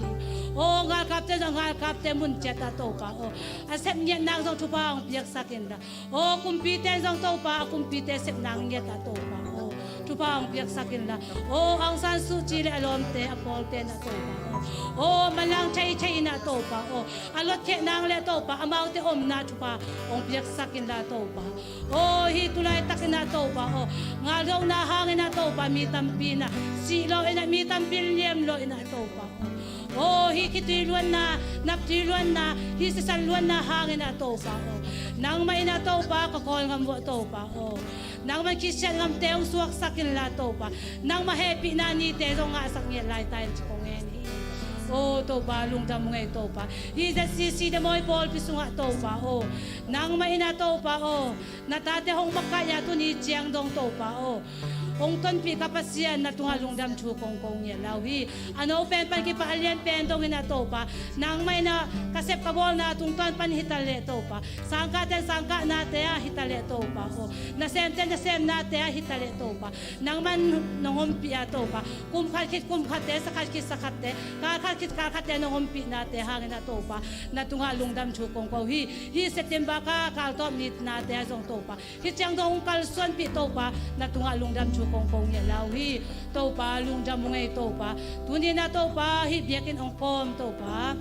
Aw, galkapte zong galkapte mun ciat ah Topa aw, a sep ngiat nang zong thupha hong piaksak inla. Aw, kumpite zong Topa, a kumpite sep nang ngiat ah Topa aw, thupha hong piaksak inla. Aw, Aung San Suu Kyi le a lawmte, a pawlte in ah Topa aw, aw, manlang thei thei in ah Topa aw, a lotkheh nang le Topa, amaute omna thupha hong piaksak inla Topa. Aw, hih tulaitakin ah Topa aw, ngalhona hangin ah Topa mi tampi in ah sih lawh in ah, mi tampi liam lawh in ah Topa aw. Aw, hih khitui luanna, naptui luanna, hih sisan luanna hangin ah Topa aw, nangmah in ah Topa ka Kawlgam uh ah Topa aw, nangmah khisiat ngamte hong suaksak inla Topa, nangmah hehpihna nite zong ngahsak ngiat lai ta in ci kong ngen hi. Aw Topa, lungdam ung ei Topa. Hih Z C C Damawi pawlpi sungah Topa aw, nangmah in ah Topa aw, na tate hong makaih a tuni ciang dong Topa aw, hong tonpih ka Pasian, na tungah lungdam thu kong ko ngiat lai uh hi. A no pen pan kipat a lian pen dongin ah Topa, nangmah in ah ka sep ka bawlna tungtawn pan hi ta leh Topa, sangkahte in sangkahnate ah hi ta leh Topa aw, nasemte in nasemnate ah hi ta leh Topa, nangman nong ompih a Topa, kum khat khit kum khatte, sa khat khit sa khatte, kal khat khit kal khatte nong ompihnate hangin ah Topa, na tungah lungdam thu kong ko hi. Hih September kha kaltawp ninate ah zong Topa, hih ciang dong kalsuanpih Topa, na tungah lungdam thu kong ko ngiat lai uh hi. Topa lungdam uh ngei Topa. Tuni-in ah Topa, hih biakinn hong kawm Topa,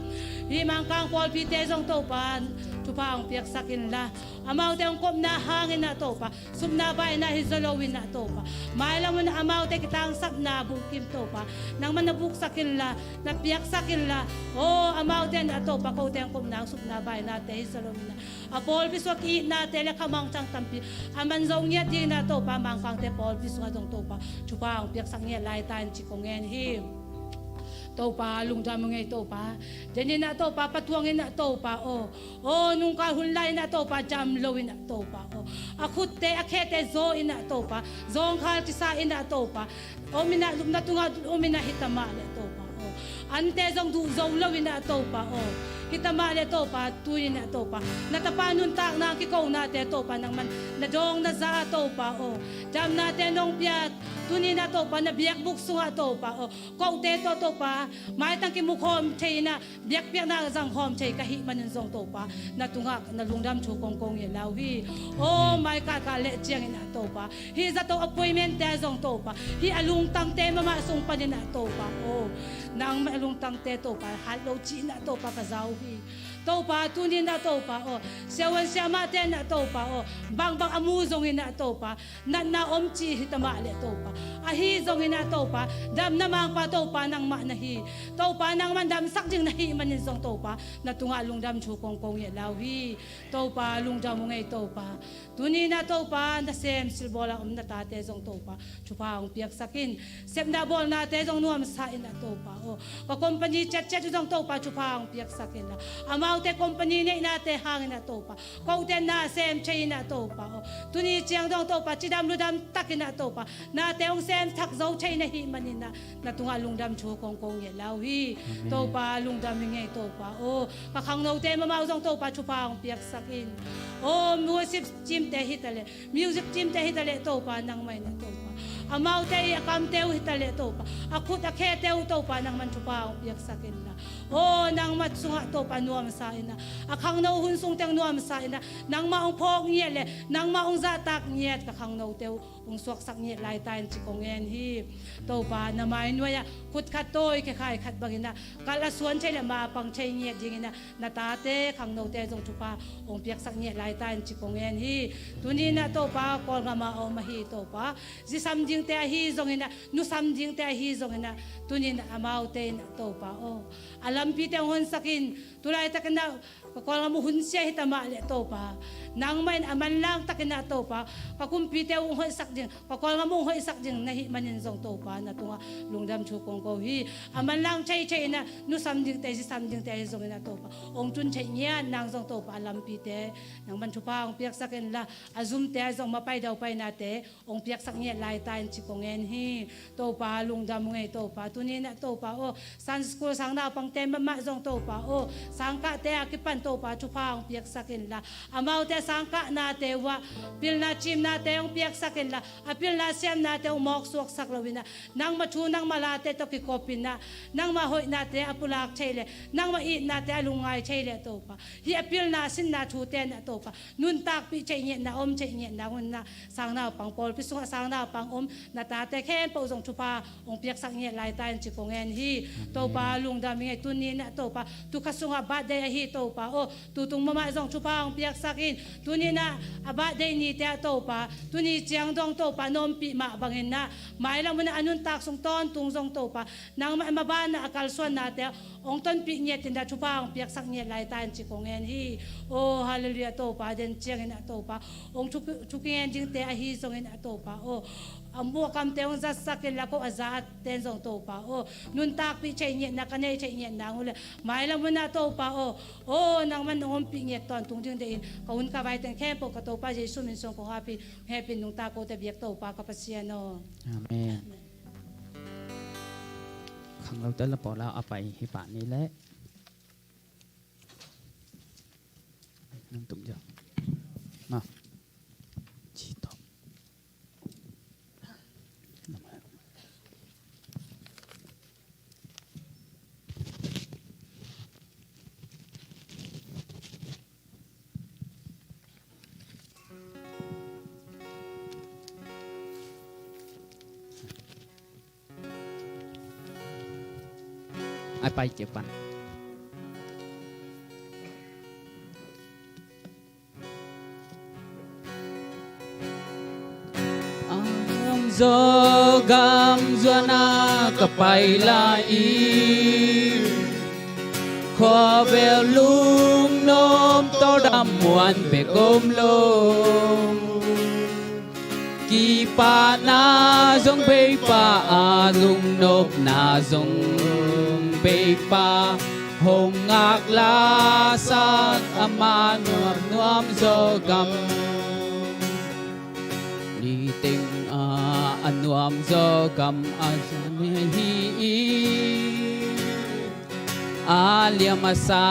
hih Mangkang pawlpite zong Topa, thupha hong piaksak inla, amaute hong kopna hangin ah Topa, supna baina hi zaw loin ah Topa, mailam un amaute kitangsapna bukim Topa, nangman na buksak inla, na piaksak inla. Aw, amaute in ah Topa, kote hong kopna supna bainate hi zaw loin ah, a pawlpi sungah ki-itnate le khamangthang tampi a man zo ngiat dingin ah Topa, Mangkangte pawlpi sungah zong Topa, thupha hong piaksak ngiat lai ta in ci kong ngen hi. Topa lungdam uh ngei Topa. Denin ah Topa, patuangin ah Topa aw, aw, nungkal hun lai-in ah Topa, dam loin ah Topa aw, a khutte a khete zaw-in ah Topa, zawngkhal kisa-in ah Topa, om in ah, lupna tungah om in ah, hi ta mah leh Topa aw, ante zong duh zo loin ah Topa aw, hi ta mah leh Topa, tuni-in ah Topa, na tapa nuntakna kikonate Topa, nangman na dawng na za ah Topa aw, damnate nong pia, tuni-in ah Topa, na biakbuk sungah Topa aw, kote tawh Topa, maitang kimukhawm thei-in ah, biakpiakna zangkhawm thei ka hih manin zong Topa, na tungah na lungdam thu kong ko ngiat lai uh hi. Aw, mai kahkah leh ciangin ah Topa, hih zato appointment-te ah zong Topa, hih a lungtangte mahmah sung panin ah Topa aw, nangmah a lungtangte Topa, hat lo ci-in ah Topa, ka za uh hi. Topa tuni-in ah Topa aw, siavuan siamahte in ah Topa aw, bangbang a mu zongin ah Topa, natna om ci hi ta mah leh Topa, ahi zongin ah Topa, damna mangpa Topa nangmah na hi. Topa nangman damsak ding na hih manin zong Topa, na tungah lungdam thu kong ko ngiat lai uh hi. Topa lungdam uh ngei Topa. Tuni-in ah Topa, nasem silbawl a om na tate zong Topa, thupha hong piaksak in. Sepna bawlnate zong nuamsa in ah Topa aw, ka company ciatciat uh zong Topa, thupha hong piaksak inla, amaute company neihnate hangin ah Topa, kote na sem thei-in ah Topa aw, tuni ciang dong Topa, cidam ludam takin ah Topa, nate hong sem thak zo thei na hih manin ah, na tungah lungdam thu kong ko ngiat lai uh hi. Amen. Topa lungdam hi ngei Topa aw, ka khangnote mahmah uh zong Topa, thupha hong piaksak in. Aw, worship team-te hi ta leh, music team-te hi ta leh Topa, nangmah in ah Topa, amaute i a kamte uh hi ta leh Topa, a khut a khete uh Topa, nangman thupha hong piaksak inla, aw, nangmah sungah Topa nuamsa in ah, a khangno hun sung teng nuamsa in ah, nangmah hong phawk ngiat le nangmah hong zahtak ngiat ka khangnote uh hong suaksak ngiat lai ta in ci kong ngen hi. Topa na mai nuai-ah khut khat tawi khe khai khat bangin ah, kal a suan thei le ma pang thei ngiat dingin ah, na tate khangnote zong thupha hong piaksak ngiat lai ta in ci kong ngen hi. Tuni-in ah Topa, Kawlgam a om ahi Topa, zi sam dingte ahi zongin ah, nu sam dingte ahi zongin ah, tuni-in ah amaute in ah Topa aw, a lampite hong honsak in. Tulaitakin ah ka Kawlgam uh hun sia hi ta mah leh Topa, nangmah in a manlang takin ah Topa, ka kumpite uh hong hoihsak ding, ka Kawlgam uh hong hoihsak ding na hih manin zong Topa, na tungah lungdam thu kong ko hi. A manlang thei thei-in ah, nu sam dingte, zi sam dingte ahi zongin ah Topa, hong tun theih ngiat nang zong Topa, a lampite nangman thupha hong piaksak inla, a zumte ah zong mapai daupainate hong piaksak ngiat lai ta in ci kong ngen hi. Topa lungdam uh ngei Topa. Tuni-in ah Topa aw, Sunday school sang naupangte mahmah zong Topa aw, sangkahte a kipan Topa, thupha hong piaksak inla, amaute sangkahnate uh ah pilna cimnate hong piaksak inla, a pilna siamnate uh mawk suaksak loin ah, nangmah thu nangmah late tawh kikopin ah, nangmah hoihnate a pulak thei le, nangmah itnate a lungngai thei le Topa, hih a pilna sinna thute in ah Topa, nuntakpih theih ngiatna om theih ngiatna hun ah, sang naupang pawlpi sungah sang naupang om na tate khempeuh zong thupha hong piaksak ngiat lai ta in ci kong ngen hi. Amen. Topa lungdam hi ngei. Tuni-in ah Topa, tu kha sungah birthday ahi Topa aw, tutung mahmah zong thupha hong piaksak in. Tuni-in ah a birthday nite ah Topa, tuni ciang dong Topa, na ompih mah bangin ah, mailam un ah a nuntak sung tawntung zong Topa, nangmah maban ah a kalsuannate ah hong tonpih ngiat in ah, thupha hong piaksak ngiat lai ta in ci kong ngen hi. Aw, halleluiah Topa, den ciangin ah Topa, hong thu, thu kingen dingte ahi zongin ah Topa aw, a mu a kamte hong zatsak inla, ko a zate in zong Topa aw, nuntakpih theih ngiatna, ka nei theih ngiatna hong uh le, mailam un ah Topa aw, aw, nangman nong ompih ngiat tawntung ding deih in, ka hun ka vai teng khempeuh ka Topa Jesu min suang kong hap hi. Hehpih in nungta kote biak Topa ka Pasian aw. Amen. Amen. Khanglote la pawl a pai hi pah ni leh. Nang tum jo. Ma. Ci to. A pai kei pan. A nuam Zogam zuan a ka pai lai-in, khuavel lungnuam tawldam muan bek om lo. Kipahna zong bei pah a, lungnopna zong bei pah, hong ngaklah sak a, ma nuam nuam Zogam. Niteng a a nuam Zogam a zang hi. A liam a sa,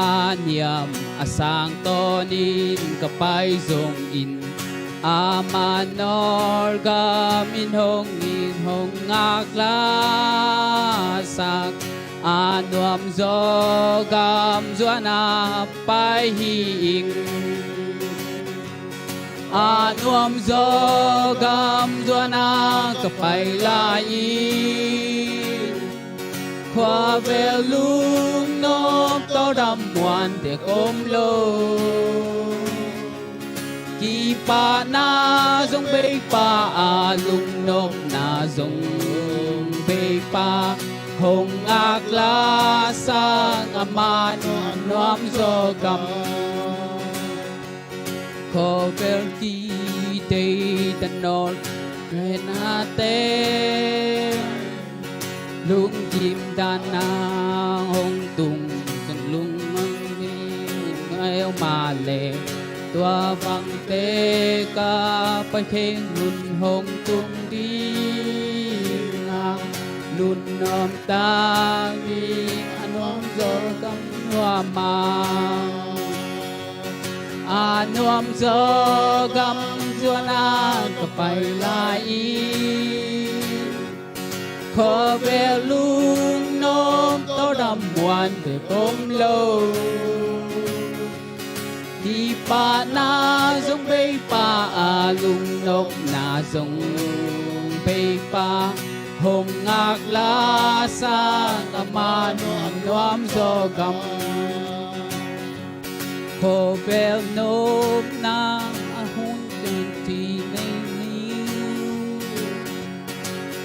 a niam a sang tawnin ka pai zongin, a ma Nawlgam in hong, in hong ngaklah sak, a nuam Zogam zuan a pai hi ing. A nuam Zogam zuan a ka pai lai-in, khuavel lungnuam tawldam muan dek om lo. Kipahna zong bei pah a, lungnopna zong bei pah, hong ngaklah sak a, ma nuam nuam Zogam. Khuavel kitei ta nawl, ren a te, lungkim dan a hong tung, zong lungmang hi ngai mah leh, tua bangte ka pai kheng hun hong tung ding a, lungnuam tak ding a, nuam Zogam nuam a. A nuam Zogam zuan a ka pai lai-in, khuavel lungnuam tawldam muan bek om lo. Kipahna zong bei pah a, lungnopna zong bei pah, hong ngaklah sak a, ma nuam nuam Zogam. Khuavel nopna a hun tung ti nei ni.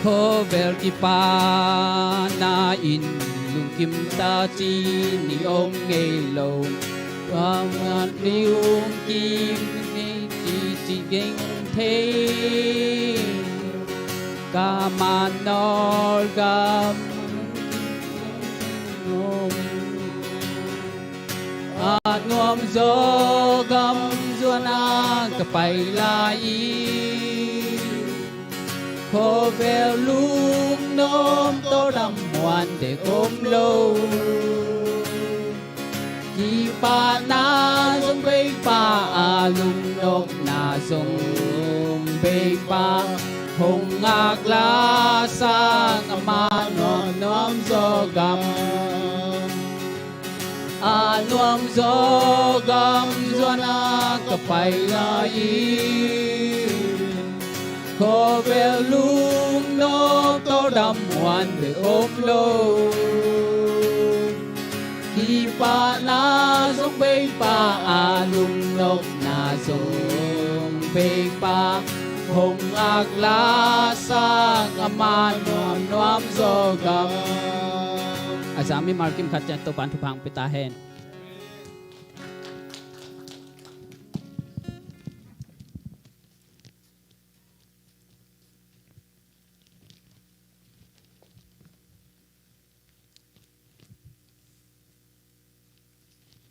Khuavel kipahna in lungkim ta ci ni om ngei lo. Tua muan lungkim ni ci ci geng thei. Ka ma Nawlgam a nuam Zogam zuan a ka pai lai-in, khuavel lungnuam tawldam muan dek om lo. Kipahna zong bei pah a, lungnopna zong bei pah, hong ngaklah sak a, ma nuam nuam Zogam. A nuam Zogam zuan a ka pai lai-in, khuavel lungnuam tawldam muan bek om lo. Kipahna zong bei pah a, lungnopna zong bei pah, hong ngaklah sak a, ma nuam nuam Zogam. A za mimal kim khat ciang Topa'n thupha hong pia ta hen.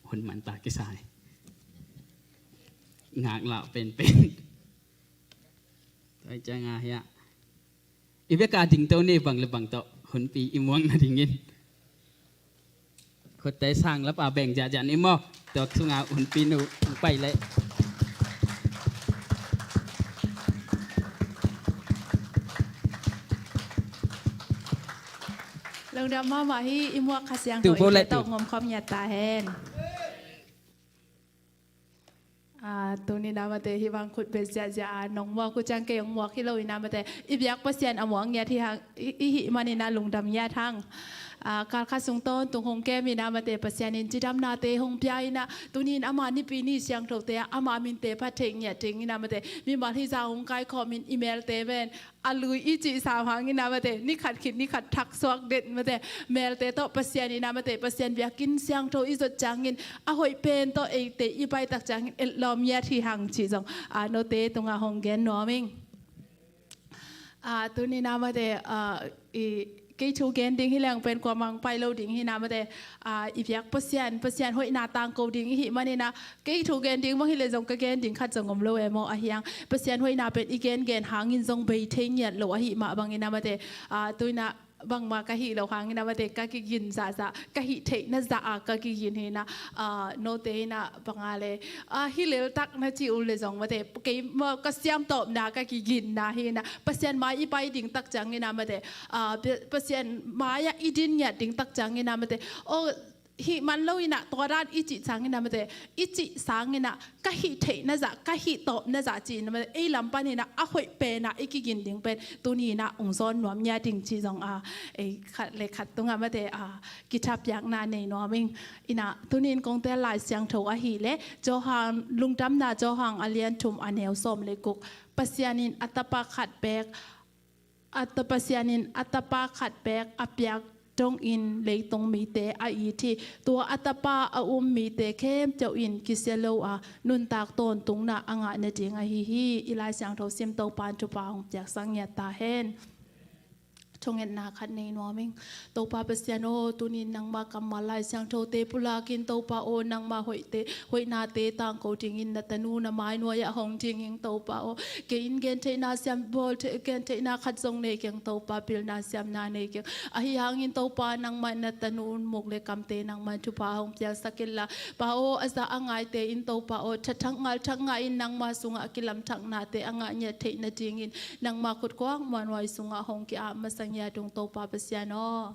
Hun man ta kisai. Ngaklah penpen. Tua ciang a hiah, i bek a dingto ni, bang le bang tawh hunpi i muang nadingin. Khutte sang lap a beng ziahziah ni maw. Tua sungah hunpi nu hong pai leh. Lungdam mahmah hi. I muak Kha Siangtho in tawh ngom khawm ngiat ta hen. A, tuni na mate hih bang khut beng ziahziah a nong muak uh ciang kei hong muak hi lo in na mate, i biak Pasian a muak ngiat hi hang, i, i hih manin a lungdam ngiat hang. Aa, kalkhat sung tawntung hong kem in ah mate, Pasian in cidamnate hong pia in ah, tuni in ama nipi ni siangthote ah ama minte phat theih ngiat ding in ah mate, mimal hizah hong kaikhawm in i melte pen a lui i cih sam hang in ah mate, ni khat khit ni khat thak suak den mate, melte tawh Pasian in ah mate, Pasian biakinn siangtho i zot ciangin a hoih pen tawh eite i paitak ciangin etlawm ngiat hi hang cih zong, aa, note tungah hong gen nuam ing. Aa, tuni in ah mate, aa, i, kei thu gen ding hi leng pen kuamah pai lo ding hi in ah mate, aa, i biak Pasian, Pasian hoihna tangko ding i hih manin ah, kei thu gen ding bang hi leh zong ka gen ding khat zong om lo e maw, ahi hang Pasian hoihna pen i gengen hangin zong bei thei ngiat lo ahi mah bangin ah mate, aa, tu in ah bangmah ka hih loh hangin ah mate, ka kigin zahzah, ka hih theihna zah a ka kigin hi in ah, aa, note in ah bang a le, aa, hi leltak na ci uh leh zong mate, kei maw ka siamtawpna ka kiginna hi in ah, Pasian mai i pai ding tak ciangin ah mate, aa, Pasian mai-ah i din ngiat ding tak ciangin ah mate, aw, hih man lo in ah tua dan i cih ciangin ah mate, i cih sangin ah ka hih theihna zah, ka hih tawpna zah ci in ah mate, ei lam panin ah a hoih pen ah i kigin ding pen tuni in ah hong zawn nuam ngiat ding cih zong, aa, ei khat le khat tungah mate, aa, kithapiakna nei nuam ing. In ah tuni in kong tel Lai Siangtho ahih leh Johan, Lungdamna Johan a lian thum a neu sawm le guk. Pasian in a tapa khat beek, a ta, Pasian in a tapa khat beek a piak dongin leitung mite a it hi. Tua a tapa a um mite khempeuh in kisia lo a, nuntak tawntungna a ngah nading ahi hi. I Lai Siangtho sim Topa'n thupha hong piaksak ngiat ta hen. Thungetna khat nei nuam ing. Topa Pasian aw, tuni in nangma kammal Lai Siangthote pulakin Topa aw, nangma hoihte, hoihnate tangko dingin na tanu na mai nuai-ah hong ding ing Topa aw. Kei in gentheihna siam bawl thei, gentheihna khat zong nei keng Topa, pilna siamna nei keng. Ahi hangin Topa nangmah na tanu muk le kamte nangmah thupha hong piaksak inla, Pa aw, a za a ngaite in Topa aw, thathak ngalthak ngah in nangma sungah a kilamthaknate a ngah ngiat theih nadingin nangma khutkuang muanhuai sungah hong ki-ap masa ngiat ung Topa Pasian aw.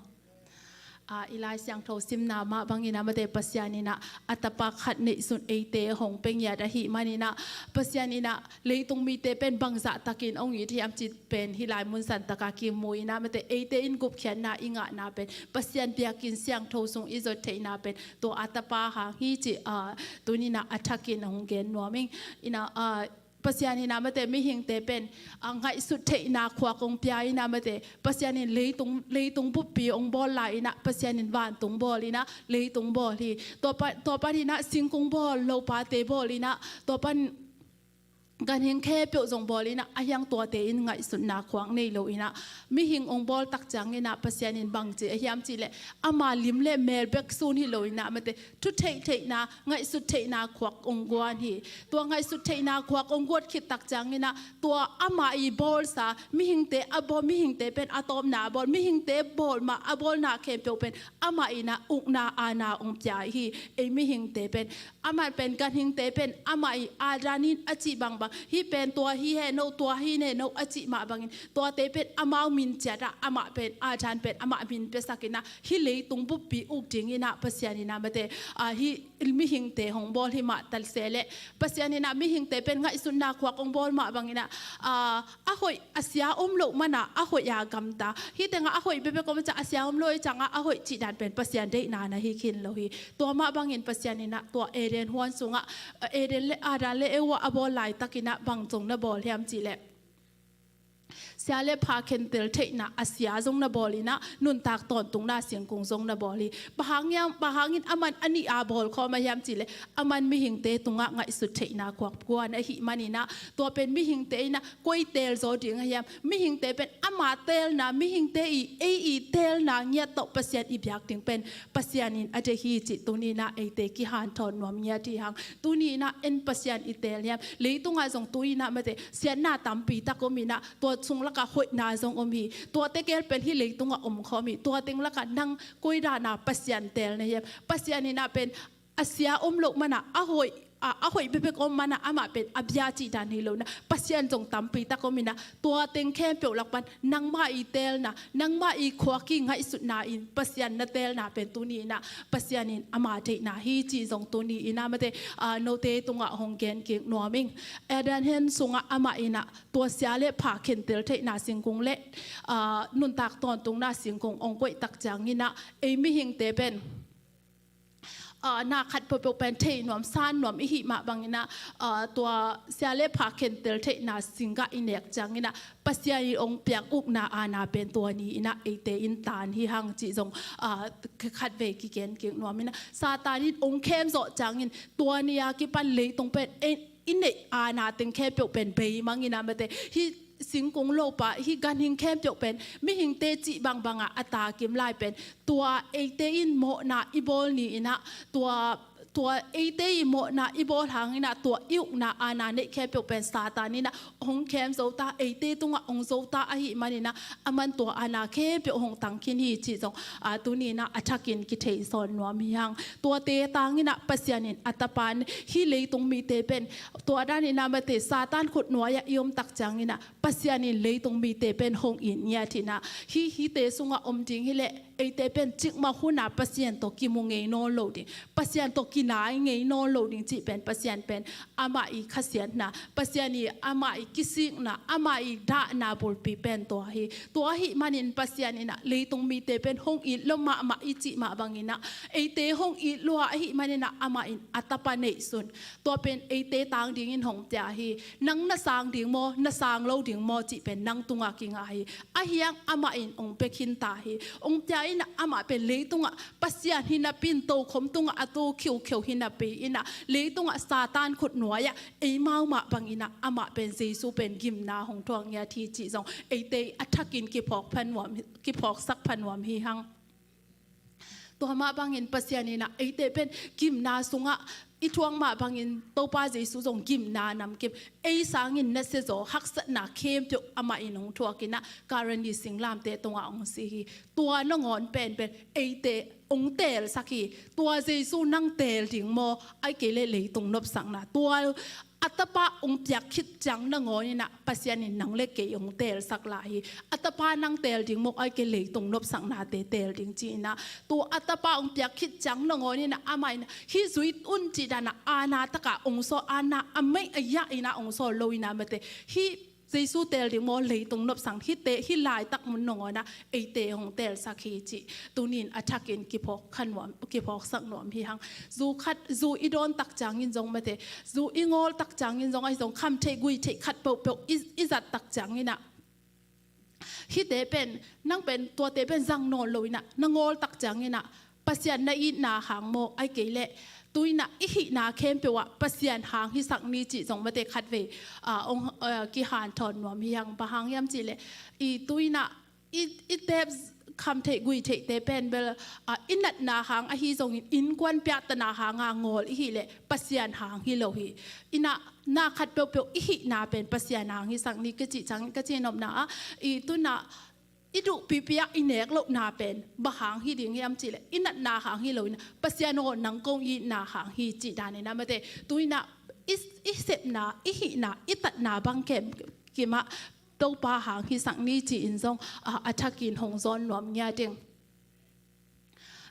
Aa, i Lai Siangtho simna mah bangin ah mate, Pasian in ah a tapa khat neihsun eite hong pia ngiat ahih manin ah, Pasian in ah leitung mite pen bangzah takin hong it hiam cih pen hih lai mun san takah kimu in ah mate, eite in gupkhiatna i ngahna pen Pasian biakinn siangtho sung i zot theihna pen tua a tapa hang hi cih, aa, tuni in ah a thakin hong gen nuam ing. In ah, aa, Pasian in ah mate, mihingte pen, aa, ngaihsut theihna khuak hong pia in ah mate, Pasian in leitung, leitung buppi hong bawl lai in ah, Pasian in vantung bawl in ah leitung bawl hi. Tua pa, tua pan in ah singkung bawl, lopate bawl in ah, tua pan ganhing khempeuh zong bawl in ah, ahi hang tuate in ngaihsutna khuak nei lo in ah, mihing hong bawl tak ciangin ah Pasian in bang ci a hiam cih leh, ama lim le mel bek sun hi lo in ah mate, thu theihtheihna, ngaihsut theihna khuak hong guan hi. Tua ngaihsut theihna khuak hong guat khit tak ciangin ah, tua amah i bawlsa, mihingte a bawl, mihingte pen a tawpna a bawl, mihingte bawl mah a bawlna khempeuh pen amah in ah ukna aana hong pia hi. Ei mihingte pen, amah pen ganhingte pen amah i Adam in a cih bangbang, hih pen tua hi hen aw, tua hi hen aw a cih mah bangin, tuate pen amau min ciat ah, amah pen Adam pen amah min piasak in ah, hih leitung buppi uk dingin ah Pasian in ah mate, aa, hih mihingte hong bawl hi mah ta se leh, Pasian in ah mihingte pen ngaihsutna khuak hong bawl mah bangin ah, aa, a hoih, a sia om loh man ah a hoih a gamta. Hih tengah a hoih bekbek om ciang, a sia om lo ciangah a hoih cih dan pen Pasian deihna na hi khin lo hi. Tua mah bangin Pasian in ah tua Eden huan sungah, aa, Eden le Adam le Eva a bawl laitakin ah bang zong na bawl hiam cih leh, sia le pha khentel theihna a sia zong na bawl in ah, nuntak tawntungna singkung zong na bawl hi. Bang hang hiam, bang hangin aman a nih a bawl khawm a hiam cih leh, aman mihingte tungah ngaihsut theihna khuak guan ahih manin ah, tua pen mihingte in ah koi teel zaw ding a hiam, mihingte pen ama teelna, mihingte i, ei i teelna ngiat tawh Pasian i biak ding pen Pasian in a deih hi cih tuni in ah eite kihanthawn nuam ngiat hi hang. Tuni in ah en Pasian i teel hiam? Leitungah zong tu in ah mate, siatna tampi tak om in ah, tua sung lakah hoihna zong om hi. Tua tegel pen hih leitungah om khawm hi. Tua teng lakah nang koi dan a Pasian teel na hiam? Pasian in ah pen a sia om loh man ah a hoih, a, a hoih bekbek om mana amah pen a bia cih dan hi lo ina, Pasian zong tampi tak om ina, tua teng khempeuh lak pan nangmah i teelna, nangmah i khuak i ngaihsutna in Pasian na teelna pen tuni ina Pasian in ama deihna hi cih zong tuni ina mate, a, note tungah hong gen kik nuam ing. Eden hen sungah amah ina tua sia le pha khentel theihna singkung le, a, nuntak tawntungna singkung ong koih tak ciang ina ei mihingte pen, a, na khat peuhpeuh pen thei nuam san nuam i hih mah bang ina, a, tua sia le pha khentel theihna singgah i nek ciang ina Pasian i ong piak ukna aana pen tua ni ina eite in taan hi hang cih zong, a, khatvei kigen kik nuam ina Satan in ong khem zawh ciangin tua ni a kipan leitung pen ei i neih aana teng khempeuh pen bei mang ina mate, hih singkung lopa hih ganhing khempeuh pen mihingte cih bangbangah a takim lai pen tua eite in mawhna i bawl ni ina tua, tua eite i mawhna i bawl hang ina tua i ukna aana neih khempeuh pen Satan ina hong khem zo ta, eite tungah hong zo ta ahih man ina aman tua aana khempeuh hong tang khin hi cih zong, a, tuni ina a thakin kithei sawn nuam hi hang. Tuate tang ina Pasian in a tapa hih leitung mite pen tua dan ina mate Satan khut nuai-ah i om tak ciang ina Pasian in leitung mite pen hong it ngiat ina hih hihte sungah om ding hi leh eite pen cikmah huna Pasian tawh kimu ngei nawn lo ding, Pasian tawh kinai ngei nawn lo ding cih pen Pasian pen amah i khasiatna, Pasian i amah i kisikna, amah i dahna bulpi pen tua hi. Tua ahih manin Pasian ina leitung mite pen hong it lo mahmah i cih mah bang ina eite hong it lua ahih man ina amah in a tapa neihsun. Tua pen eite tang dingin hong pia hi. Nang na sang ding maw, na sang lo ding maw cih pen nang tungah kinga hi. Ahi hang amah in ong pia khin ta hi. Ong pia ina amah pen leitungah Pasian hi napi in tokhom tungah a tu khiukheu hi napi ina leitungah Satan khut nuai-ah eimau mah bang ina amah pen Jesu pen gimna hong thuak ngiat hi cih zong eite a thakin kiphawk pha nuam, kiphawksak pha nuam hi hang. Tua mah bangin Pasian ina eite pen gimna sungah i thuak mah bangin Topa Jesu zong gimna namkim, ei sangin nasia zaw haksatna khempeuh amah in hong thuak ina Kalvari singlamteh tungah hong si hi. Tua nangawn pen pen eite hong teelsak hi. Tua Jesu nang teel ding maw, ahih kei leh leitung nopsakna, tua a tapa hong piak khit ciang nangawn ina Pasian in nang le kei hong teelsak lai hi. A tapa nang teel ding maw, ahih kei leh leitung nopsaknate teel ding ci ina tua a tapa hong piak khit ciang nangawn ina amah ina hih zui un cih dana aana takah hong sawl, aana a meih a yah ina hong sawl lo ina mate hih Jesu teel ding maw, leitung nopsak hihte, hih laitak mun nangawn ah eite hong teelsak hi cih tuni in a thakin kiphawk kha nuam, kiphawksak nuam hi hang. Zu khat, zu i dawn tak ciangin zong mate, zu i ngawl tak ciangin zong ahi zong kham theih gui theih khat peuhpeuh i, i zat tak ciang ina hihte pen, nang pen tuate pen zang nawn lo ina na ngawl tak ciang ina Pasian na itna hang maw, ahih kei leh tu ina i hihna khempeuh ah Pasian hang hisak ni cih zong mate khatvei, a, ong, a, kihanthawn nuam hi hang. Bang hang hiam cih leh i tu ina i, i teep kham theih gui theihte pen bel, a, i natna hang ahi zongin innkuan piahtana hanga ngawl i hih leh Pasian hang hi lo hi. Ina na khat peuhpeuh i hihna pen Pasian hang hisak ni ka cih ciangin ka cihnopna ah i tu ina i duhpipi ah i nek lohna pen bang hang hi ding hiam cih leh i natna hang hi lo ina Pasian aw nang kong itna hang hi cih dan ina mate tu ina i, i sepna, i hihna, i tatna bang khemkim ah Topa hang hisak ni ci-in zong, a, a thakin hong zawn nuam ngiat ing.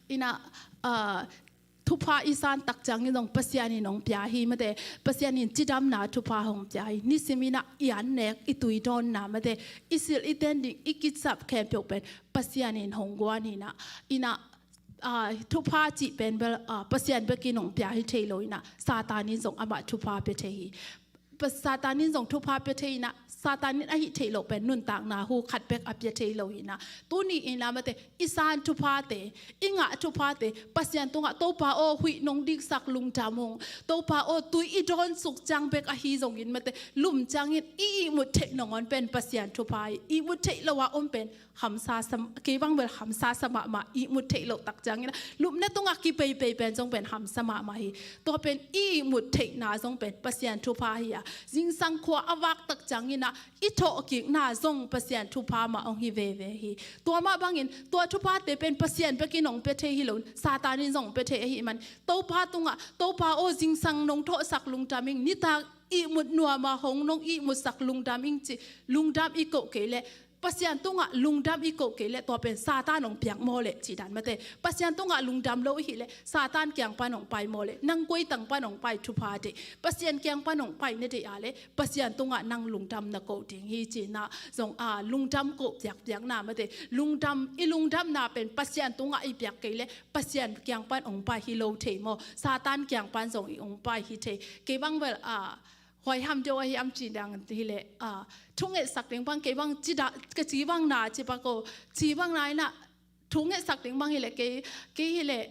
Ina, a, thupha i san tak ciangin zong Pasian in hong pia hi mate, Pasian in cidamna thupha hong pia hi. Nisim ina i an nek, i tui dawnna mate, i silh i ten ding, i kisap khempeuh pen Pasian in hong guan hi ina, ina, a, thupha cih pen bel, a, Pasian bekin hong pia hi thei lo ina, Satan in zong amah thupha pia thei hi. Pa-, Satan in zong thupha pia thei ina, Satan in a hih theih loh pen nuntakna hu khat bek a pia thei lo hi ina. Tuni ina mate, i san thuphate, i ngah thuphate, Pasian tungah Topa aw huih nong diksak lungdam ung. Topa aw tui i dawn suk ciang bek ahi zongin mate, lum ciangin i ihmut theih nangawn pen Pasian thupha hi, ihmut theih lo a om pen hamsa sa, kei bang bel hamsa sa mahmah, ihmut theih loh tak ciang ina, lupna tungah kipeipei pen zong pen hamsa mahmah hi. Tua pen i ihmut theihna zong pen Pasian thupha hi a, Zingsang khua a vak tak ciangin ah i thawhkikna zong Pasian thupha mah hong hi veve hi. Tua mah bangin tua thuphate pen Pasian bekin hong pia thei hi lo, Satan in zong hong pia thei ahih man Topa tungah, Topa aw, zingsang nong thawhsak lungdam ing, nitak ihmut nuam a hong nong ihmutsak lungdam ing ci, lungdam i koh kei leh, Pasian tungah lungdam i koh kei leh, tua pen Satan hong piak maw leh cih dan mate. Pasian tungah lungdam lo i hih leh Satan kiang pan hong pai maw leh, nang koi tang pan hong pai thupha deih, Pasian kiang pan hong pai na deih a leh, Pasian tungah nang lungdam na koh ding hi cihna zong, a, lungdam koh piakpiakna mate. Lungdam, i lungdamna pen Pasian tungah i piak kei leh Pasian kiang pan hong pai hi lo thei maw, Satan kiang pan zong i hong pai hi thei. Kei bang bel, a, huaiham deuh ahi am ci dang hi leh, a, thungetsak ding bang kei bang ci da, ka ci bang na ci bang ko, ci bang na in ah thungetsak ding bang hi leh kei, kei hi leh,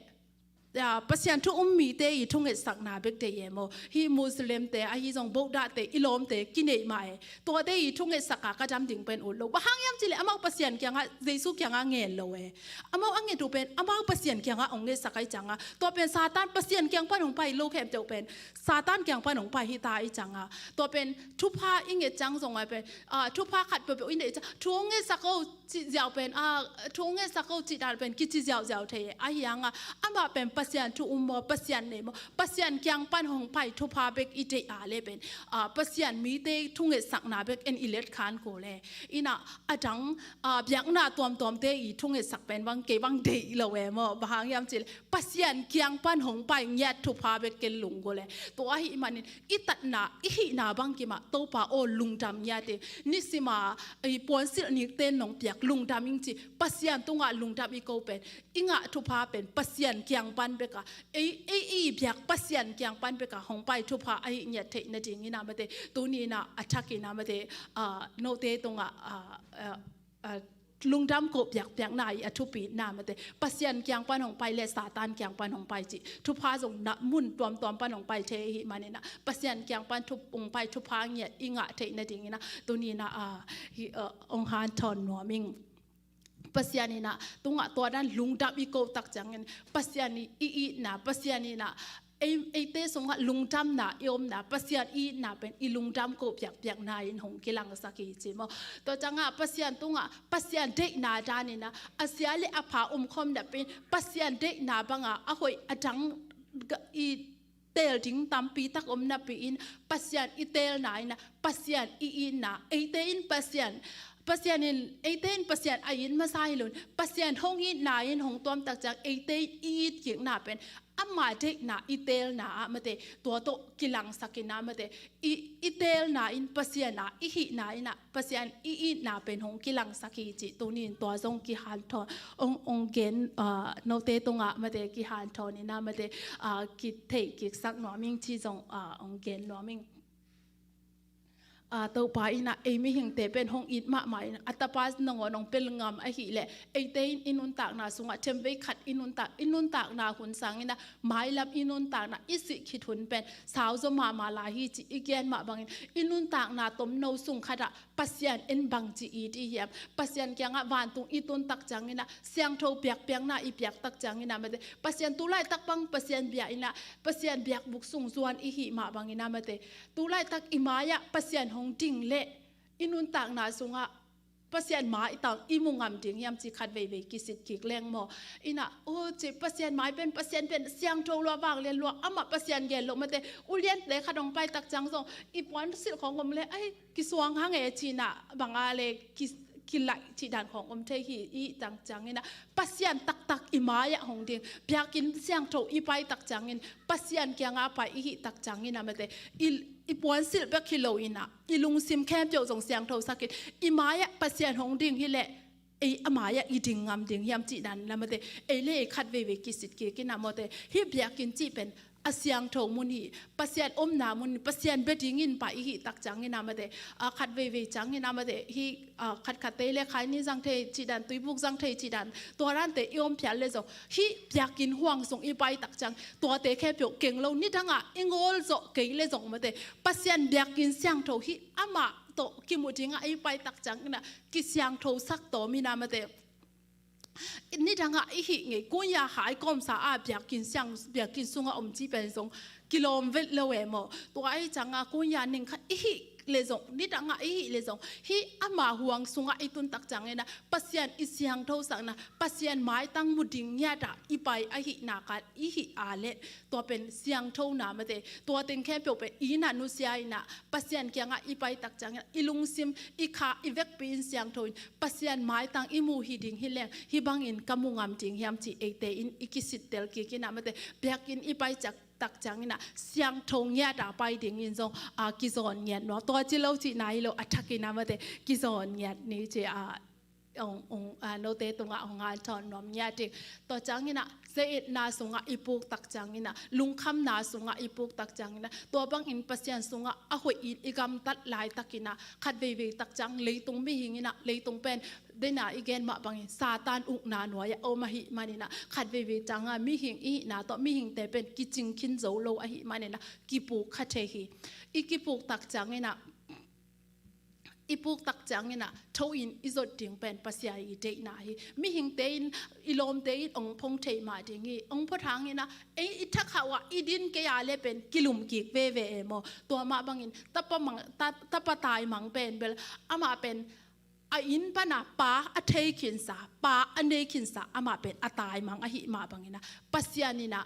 a, Pasian thu um mite i thungetsakna bek deih e maw. Hih Muslim te ahi zong, Buddha te, i lawmte kineih mah e. Tuate i thungetsak a ka dam ding pen ut lo. Bang hang hiam cih leh amau Pasian kiangah, Jesu kiangah ngen lo e. Amau a nget uh pen amau Pasian kiangah hong ngetsak ahih ciangah, tua pen Satan, Pasian kiang pan hong pai lo khempeuh pen Satan kiang pan hong pai hi ta ahih ciangah, tua pen thupha i nget ciang zong a pen, a, thupha khat peuhpeuh i neih ciang, thu hong ngetsak o cih ziau pen, a, thu hong ngetsak o cih dan pen kici ziauziau thei e. Ahi hangah amah pen Pasian thu um maw, Pasian neih maw, Pasian kiang pan hong pai thupha bek i deih a leh pen, a, Pasian mite thungetsakna bek in i let khan kul e. In ah a dang, a, biakna tuamtuamte i thungetsak pen bang kei bang deih lo e maw. Bang hang hiam cih leh Pasian kiang pan hong pai ngiat thupha bek ken lunggulh e. Tua ahih manin i tatna, i hihna bang kimah Topa aw lungdam ngiat e. Nisim a i puansilh nikten nong piak lungdam ing ci, Pasian tungah lungdam i ko pen, i ngah thupha pen Pasian kiang pan bek a, ei, ei, i biak Pasian kiang pan bek a hong pai thupha ahih ngiat theih nadingin ah mate, tuni in ah a thakin ah mate, a, note tungah, a, a, a, lungdam koh piakpiakna i a thupina mate. Pasian kiang pan hong pai leh Satan kiang pan hong pai cih thupha zong na mun tuamtuam pan hong pai thei ahih manin ah, Pasian kiang pan thu, hong pai thupha ngiat i ngah theih nadingin ah tuni in ah, a, hi, a, hong hanthawn nuam ing. Pasian in ah tungah tua dan lungdam i ko tak ciangin, Pasian i, i itna, Pasian in ah ei, eite sungah lungdamna i omna, Pasian i itna pen i lungdam koh piakpiakna in hong kilangsak hi ci maw. Tua ciangah Pasian tungah Pasian deihna dan in ah, a sia le a pha omkhawm napi in, Pasian deihna banga a hoih a dang i teel ding tampi tak om napi in, Pasian i teelna in ah, Pasian i itna, eite in Pasian, Pasian in, eite in Pasian a it masa hi lo in, Pasian hong itna in hong tuam tak ciang, eite in i it kikna pen ama deihna i teelna ah mate, tua tawh kilangsak in ah mate, i, i teelna in Pasian a i hihna in ah Pasian i itna pen hong kilangsak hi cih tuni in tua zong kihanthawn, hong, hong gen, a, note tungah mate kihanthawn in ah mate, a, kitheih kiksak nuam ing ci zong, a, hong gen nuam ing. A, Topa in ah ei mihingte pen hong it mahmah in, a tapa nangawn hong pel ngam ahih leh, eite in i nuntakna sungah themvei khat i nuntak, i nuntakna hun sangin ah mailam i nuntakna i sih khit hun pen sauzaw mahmah lai hi cih i gen mah bangin, i nuntakna tomno sung khatah Pasian in bangci it i hiam? Pasian kiangah vantung i tun tak ciangin ah, siangtho piakpiakna i piak tak ciangin ah mate, Pasian tulaitak bang Pasian bia in ah, Pasian biakbuk sung zuan i hih mah bangin ah mate, tulaitak i mai-ah Pasian hong ding leh i nuntakna sungah Pasian mai tang i mu ngam ding hiam ci khat veivei kisit kik leng maw. In ah, aw ci, Pasian mai pen, Pasian pen siangtho lua, vanglian lua, amah Pasian gen loh mate, uliante khat hong pai tak ciang zong i puansilh khawng om leh, ai, kisuang hang e ci-in ah, bang a leh ki, kilaih cih dan khawng om thei hi, i tak ciangin ah Pasian taktak i mai-ah hong ding, biakinn siangtho i pai tak ciangin, Pasian kiangah pai i hih tak ciangin ah mate, i, i puansilh bek hi lo in ah, i lungsim khempeuh zong siangthosak in, i mai-ah Pasian hong ding hi leh, ei a mai-ah i ding ngam ding hiam cih dan in ah mate, ei le ei khat veivei kisit kik in ah mate, hih biakinn cih pen a siangtho mun hi, Pasian omna mun, Pasian bia dingin pai i hih tak ciangin ah mate, a, khat veivei ciangin ah mate, hih, a, khatkhatte le khaini zang thei cih dan, tuibuk zang thei cih dan, tua dante i om phial leh zong, hih biakinn huang sung i pai tak ciang, tuate khempeuh keng lo, nidangah i ngawl zawh kei leh zong mate, Pasian biakinn siangtho hih amah tawh kimu dingah i pai tak ciangin ah, kisiangthosak tawm in ah mate, Nidangah i hih ngei, kunya hai kawmsa a biakinn siang, biakinn sungah om ci pen zong kilawm vet lo e maw? Tua ahi ciangah kunya ning khat i hih le zong, nidangah i hih le zong, hih ama huang sungah i tun tak ciangin ah Pasian i siangtho sakna, Pasian maitang mu ding ngiatah i pai ahihna khat i hih a leh, tua pen siangthona mate. Tua teng khempeuh pen i na nusia in ah Pasian kiangah i pai tak ciangin ah i lungsim, i kha, i vekpi in siangtho in Pasian maitang i mu hi ding hi leng, hih bangin ka mu ngam ding hiam ci eite in i kisittel kik in ah mate. Biakinn i pai ciak tak ciangin ah siangtho ngiatah pai dingin zong a kizawn ngiat nuam. Tua ci lo cihna hi lo, a thakin ah mate, kizawn ngiat ni ci a, ong, ong, a, note tungah hong hanthawn nuam ngiat ding. Tua ciangin ah ze-etna sungah i puk tak ciangin ah, lungkhamna sungah i puk tak ciangin ah, tua bangin Pasian sungah a hoih in i gamtat laitakin ah, khat veivei tak ciang leitung mihing in ah, leitung pen dena i gen mah bangin Satan ukna nuai-ah om ahih manin ah, khat veivei ciangah mihing i hihna tawh mihingte pen kicing khin zo lo ahih manin ah, kipuk kha thei hi. I kipuk tak ciangin ah, i puk tak ciangin ah tho in i zot ding pen Pasian i deihna hi. Mihingte in, i lawmte in ong phong thei mah ding hi. Ong phong hangin ah ei i thakhauh ah i din kei a leh pen kilum kik veve e maw? Tua mah bangin tapa mang, ta, tapa taimang pen bel amah pen a inn pana pa a thei khinsa, pa a nei khinsa, amah pen a taimang ahih mah bangin ah, Pasian in ah,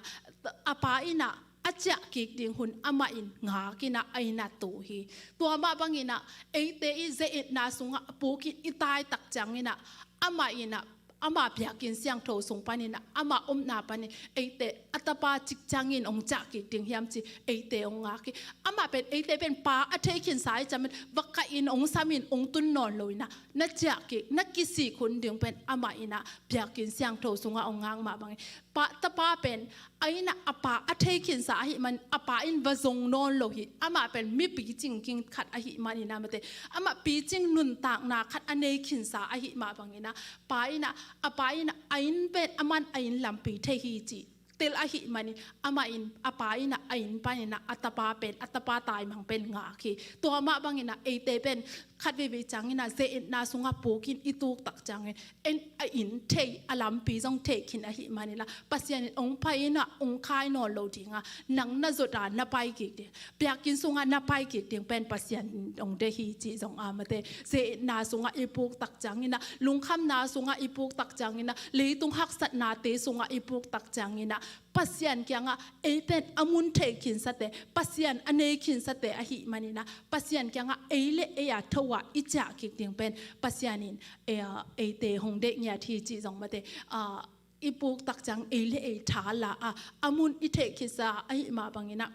a pa in ah a ciah kik ding hun amah in ngak in ah a inn ah tu hi. Tua mah bangin ah eite i ze-etna sungah a pukin i tai tak ciangin ah, amah in ah, ama biakinn siangtho sung panin ah, ama omna panin eite a tapa cikciangin ong ciah kik ding hiam ci eite ong ngak hi. Amah pen eite pen pa a thei khinsa i ciang pen va kah in ong samin ong tun nawn lo in ah, na ciah kik, na kisik hun ding pen amah in ah biakinn siangtho sungah ong ngak mah bangin, pa, tapa pen a inn ah a pa a thei khinsa ahih man, a pa in va zong nawn lo hi. Amah pen mi picing khin khat ahih manin ah mate, amah picing nuntakna khat a nei khinsa ahih mah bangin ah, pa in ah, a pa in ah a inn pen aman a inn lampi thei hi ci tel ahih manin, amah in, a pa in ah a inn panin ah a tapa pen, a tapa taimang pen ngak hi. Tua mah bangin ah eite pen khat veivei ciangin ah ze-etna sungah pukin i tuk tak ciangin, en a inn thei, a lampi zong thei khin ahih manin ah, Pasian in ong pai in ah ong khai nawn lo ding a, nang na zot a na pai kik ding, biakinn sungah na pai kik ding pen Pasian in ong deih hi ci zong a mate. Ze-etna sungah i puk tak ciangin ah, lungkhamna sungah i puk tak ciangin ah, leitung haksatnate sungah i puk tak ciangin ah, Pasian kiangah ei pen a mun thei khinsate, Pasian a nei khinsate ahih manin ah, Pasian kiangah ei le ei a tho ah i ciah kik ding pen Pasian in, eh, eite hong deih ngiat hi ci zong mate. Ah, i puk tak ciang ei le ei tha la a, a mun i thei khinsa ahih mah bangin ah,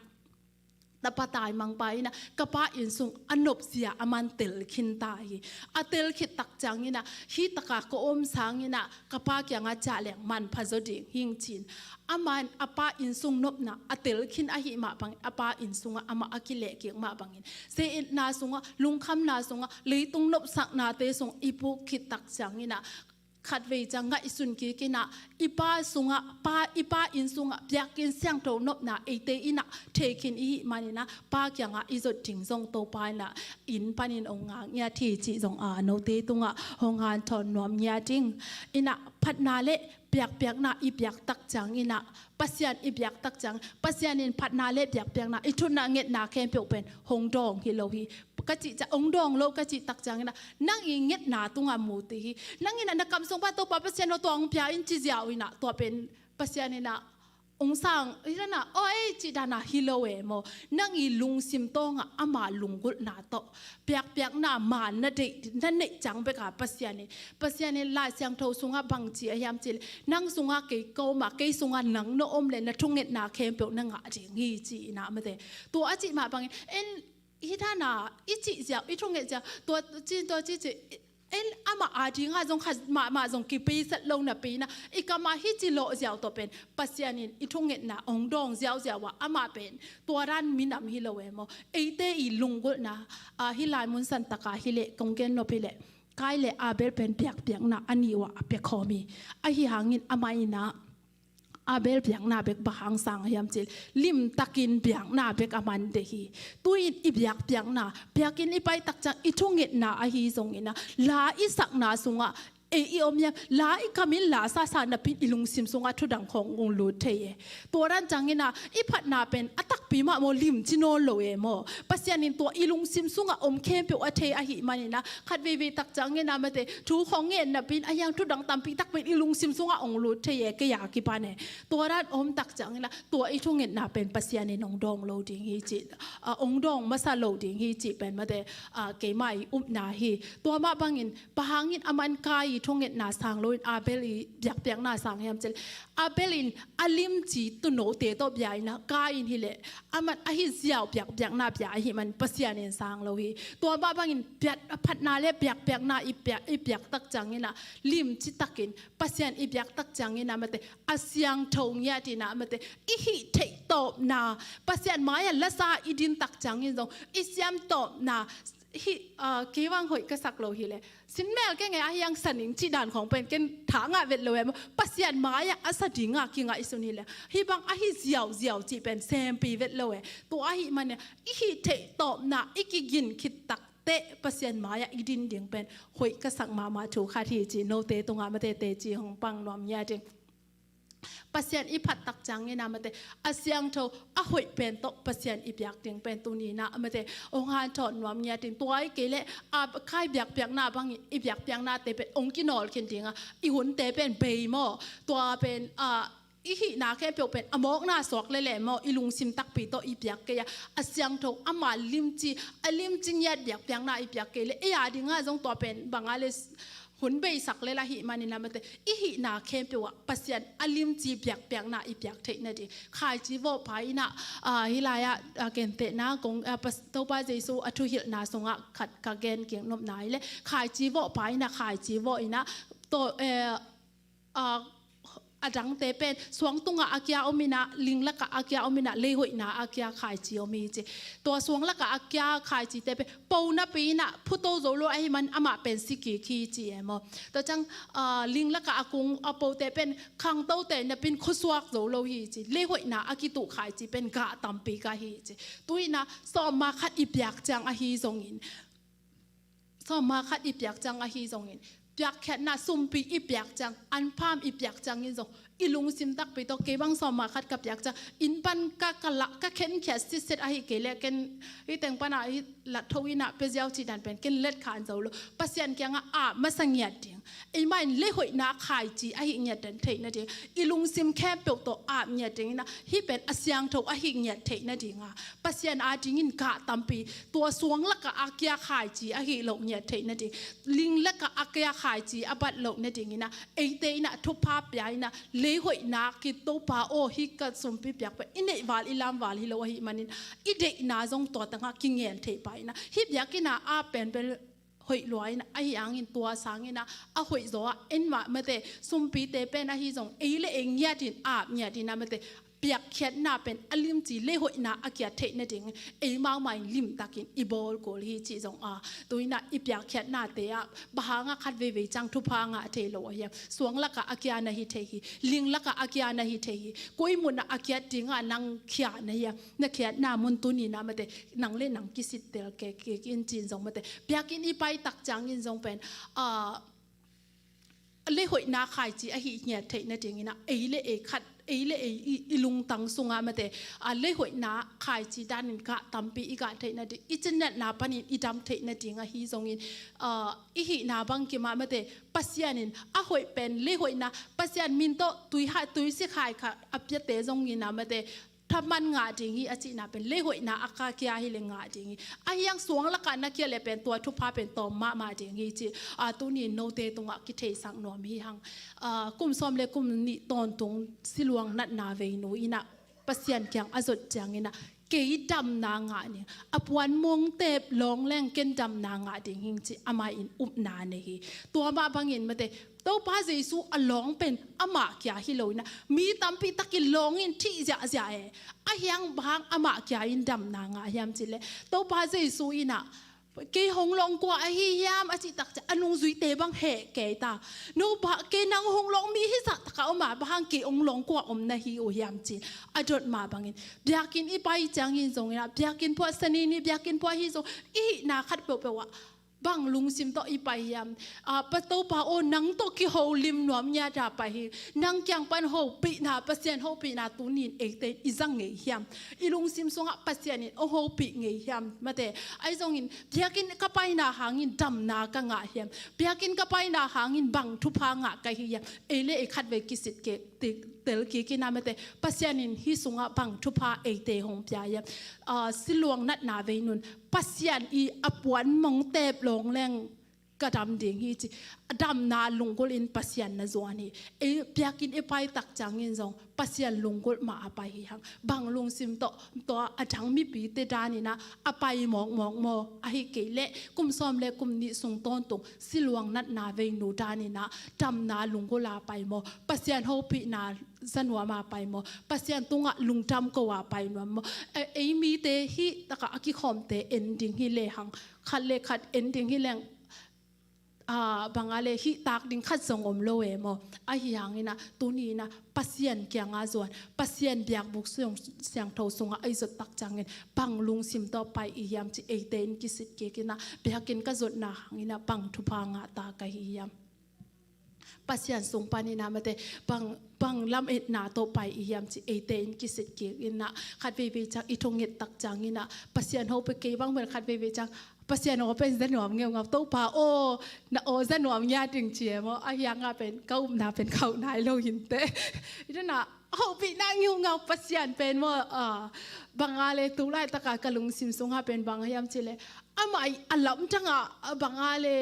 tapa taimang pa in ah, ka pa inn sung a nopzia aman tel khin ta hi. A tel khit tak ciangin ah, hih taka ka om sangin ah ka pa kiangah ciah leng manpha zaw ding hing ci-in, aman a pa inn sung nopna a tel khin ahih mah bangin, a pa inn sungah amah a kileh kik mah bangin, ze-etna sungah, lungkhamna sungah, leitung nopsaknate sungah i puk khit tak ciangin ah, khatvei ciang ngaihsun kik in ah, i pa sungah, pa, i pa inn sungah biakinn siangtho nopna eite in ah thei khin i hih manin ah, pa kiangah i zot ding zong Topa in ah inn panin ong ngak ngiat hi ci zong a, note tungah hong hanthawn nuam ngiat ing. In ah phatna le biakpiakna i biak tak ciangin ah, Pasian i biak tak ciang, Pasian in phatna le biakpiakna, i thungetna ngetna khempeuh pen hong dawng hi lo hi. Ka cih ciang, ong dawng lo ka cih tak ciangin ah, nang i ngetna tungah mu ti hi. Nang in ah na kam sung pan Topa Pasian aw, tua ong pia in ci ziau in ah, tua pen Pasian in ah ong sang, hi dan ah, oi, cih dan ah hi lo e maw? Nang i lungsim tawngah ama lunggulhna tawh, biakpiakna man na deih, na neih ciang bek a Pasian in, Pasian in Lai Siangtho sungah bangci a hiam cih leh, nang sungah kei ka om a, kei sungah nang na om leh na thungetna khempeuh na ngah ding hi ci in ah mate. Tua a cih mah bangin, en, hi dan a, i cih ziau, i thunget ziau, tua ci, tua ci ci, en amah a dingah zong khat mahmah zong kipeiset lo napi in ah, i kam ah hih ci lawh ziau tawh pen Pasian in i thungetna ong dawng ziauziau ah, amah pen tua dan minam hi lo e maw? Eite i lunggulhna, a, hih lai mun santak ah hi leh kong gen nop hi leh, Kain le Abel pen biakpiakna a nih uh ah a pia khawm hi. Ahi hangin amah in ah Abel biakna bek bang hang sang hiam cih leh, limtakin biakna bek a man deih hi. Tu-in i biakpiakna, biakinn i pai tak ciang i thungetna ahi zongin ah, la i sakna sungah Ei i om hiam? La i kamin la sasa napi-in i lungsim sungah thudang khawng hong lut thei e. Tua dan ciangin ah i phatna pen a takpi mah maw, limci nawn lo e maw? Pasian in tua i lungsim sungah om khempeuh a thei ahih manin ah khat veivei tak ciangin ah mate thu khawng ngen napi-in a hiang thudang tampi tak pen i lungsim sungah hong lut thei e, kei a kipan e. Tua dan om tak ciangin ah tua i thungetna pen Pasian in hong dawng lo ding hi cih, ah, hong dawng masa lo ding hi cih pen mate, ah, keimah i upna hi. Tua mah bangin bang hangin aman Kain i thungetna sang loin Abel i biakpiakna sang hiam cih leh, Abel in a limci tuunote tawh bia in ah Kain hi leh aman ahi ziau biakpiakna bia ahih man Pasian in sang lo hi. Tua mah bangin biak, phatna le biakpiakna i piak, i piak tak ciangin ah limci takin Pasian i biak tak ciangin ah mate a siangtho ngiat in ah mate i hih theih tawpna, Pasian mai-ah lasa i din tak ciangin zong i siam tawpna, hih, ah, kei vang hoih ka sak lo hi leh, sinmel kei nge a hiang sa ning cih dan khawng pen ken tha ngah vet lo e maw? Pasian mai-ah a sa dinga kingaihsun hi leh, hih bang ahi ziauziau cih pen sempi vet lo e. Tua ahih man e, i hih theih tawpna i kigin khit tak teh Pasian mai-ah i din ding pen hoih ka sak mahmah thu khat hi ci, note tungah mate teci hong pang nuam ngiat ing. Pasian i phat tak ciangin ah mate a siangtho a hoih pen tawh Pasian i biak ding pen tuni in ah mate hong hanthawn nuam ngiat ing. Tua hi kei leh a Kain biakpiakna bangin i biakpiaknate pen hong kinawl khin ding a, i hunte pen bei maw? Tua pen, ah, i hihna khempeuh pen a mawkna suak lel e maw? I lungsim takpi tawh i biak kei a, a siangtho, ama limci, a limci ngiat biakpiakna i biak kei leh ei a dingah zong tua pen bang a le hun beisak lel ahih manin ah mate i hihna khempeuh ah Pasian a limci biakpiakna i biak theih nading. Khaici vawhpa in ah, ah, hih lai-ah, ah, gentehna kong, ah, Pas-, Topa Jesu a thuhilhna sungah khat ka gen kik nopna hi leh, khaici vawhpa in ah khaici vawh in ah tawh, eh, ah, a dangte pen suang tungah a kia om in ah, ling lakah a kia om in ah, lei hoihna a kia khaici om hi ci. Tua suang lakah a kia khaicite pen po napi in ah phuto zo lo ahih man amah pen si kik hi ci e maw? Tua ciang, ah, ling lakah a kung a pote pen khangtote napi-in khuasuak zo lo hi ci. Lei hoihna a kituh khaici pen gah tampi gah hi ci. Tu-in ah sawmma khat i piak ciang ahi zongin, sawmma khat i piak ciang ahi zongin, piakkhiatna sumpi i piak ciang, anpham i piak ciangin zong i lungsim takpi tawh kei bang sawmma khat ka piak ciang, inn pan ka, ka lah, ka khenkhiat sitset ahi kei leh ken hih teng panah hih lattho in ah pia ziau cih dan pen ken letkhan zo lo. Pasian kiangah ap masa ngiat ding. Eimah in lei hoihna khaici ahih ngiat dan theih nading, i lungsim khempeuh tawh ap ngiat ding in ah hih pen a siangtho ahih ngiat theih nading a, Pasian a dingin gah tampi, tua suang lakah a kia khaici ahih loh ngiat theih nading, ling lakah a kia khaici a bat loh nading in ah eite in ah thupha pia in ah lei hoihna ki, Topa aw, hih ka sumpi piak pen i neih val i lam val hi lo ahih manin i deihna zong tua tangah kingen thei pah in ah hih biakinn ah ap pen pen hoih lua in ah, ahi hangin tua sangin ah a hoih zaw ah en mah mate, sumpite pen ahi zong ei le ei ngiatin ap ngiatin ah mate, piakkhiatna pen a limci lei hoihna a kiat theih nading eimau mah in limtakin i bawl kul hi cih zong a, tu-in ah i piakkhiatnate ah bang hangah khat veivei ciang thupha ngah thei lo ahi hiam? Suang lakah a kia na hi thei hi, ling lakah a kia na hi thei hi, koi munah a kiat dingah nang khia na hi hiam? Na khiatna mun tuni-in ah mate nang le nang kisittel kik in cin zong mate, biakinn i pai tak ciangin zong pen, ah, lei hoihna khaici ahih ngiat theih nadingin ah ei le ei khat, ei le ei i, i lungtang sungah mate, ah, lei hoihna khaici danin gah tampi i gah theih nading, i cinatna panin i dam theih nading ahi zongin, ah, i hihna bangkim ah mate Pasian in a hoih pen lei hoihna, Pasian min tawh tui hai, tuisik hai khat a piate zongin ah mate thaman ngah ding hi a cihna pen lei hoihna a ka kia hi le ngah ding hi. Ahi hang suang lakah na kia le pen tua thupha pen tawm mahmah ding hi cih, ah, tuni-in note tungah kitheisak nuam hi hang. Ah, kum sawm le kum nih tawntung siluang natna veinu in ah Pasian kiang a zot ciangin ah kei damna ngah ning, a puan mongtep lawng leng ken damna ngah ding hing cih amah in upna nei hi. Tua mah bangin mate Topa Jesu a lawng pen amah kia hi lo in ah mi tampi takin lawng in thih ziahziah e. Ahi hang bang hang amah kia in damna ngah hiam cih leh, Topa Jesu in ah kei hong lawng kua ahi hiam a cih tak ciang a nungzuite bang heh kei ta. No bang, kei nang hong lawng mi hizah takah om a, bang hang kei hong lawng kua om na hi uh hiam cin a dot mah bangin, biakinn i pai ciangin zongin ah, biakinn phuah, Sani ni biakinn phuah hi zong, i hihna khat peuhpeuh ah Bang lungsim tawh i pai hiam? Ah, Pa Topa aw, nang tawh kiholim nuam ngiat a pai hi. Nang kiang pan hopihna, Pasian hopihna tuni in eite in i za ngei hiam? I lungsim sungah Pasian in hong hopih ngei hiam? Mate, ahi zongin biakinn ka paina hangin damna ka ngah hiam? Biakinn ka paina hangin bang thupha ngah ka hi hiam? Ei le ei khatvei kisit kik, tel kik in ah, mate, Pasian in hih sungah bang thupha eite hong pia hiam? Ah, siluang natna vei nun Pasian i a puan mong tep lawng leng ka dam ding hi ci. A damna lunggulh in Pasian na zuan hi. Ei biakinn i pai tak ciangin zong Pasian lunggulh mah a pai hi hang. Bang lungsim tawh, tua a dang mipite dan in ah a pai mawkmawk maw? Ahi kei leh kum sawm le kum nih sung tawntung siluang natna vei nu dan in ah damna lunggulh a pai maw? Pasian hopihna za nuam a pai maw? Pasian tungah lungdam ko a pai nuam maw? E, ei mite hih takah a kikhawmte en ding hi lehang, khat le khat en ding hi leng, ah, bang a le hih tak ding khat zong om lo e maw? Ahi hangin ah tuni in ah Pasian kiangah zuan, Pasian biakbuk sung, siangtho sungah ei zot tak ciangin bang lungsim tawh pai i hiam ci eite in kisit kik in ah, biakinn ka zotna hangin ah bang thupha ngah ta ka hi hiam? Pasian sung panin ah, mate, bang, bang lametna tawh pai i hiam ci eite in kisit kik in ah, khat veivei ciang i thunget tak ciangin ah Pasian hopih kei bang pen khat veivei ciang Pasian aw pen za nuam ngeungau, Topa aw, na aw za nuam ngiat ding ci e maw? Ahi hangah pen ka upna pen khauh nai lo hi inteh. I tun ah hopihna ngeungau Pasian pen maw, ah, bang a le tu laitakah ka lungsim sungah pen bang hiam ci leh, amah i a lamdang ah, ah, bang a le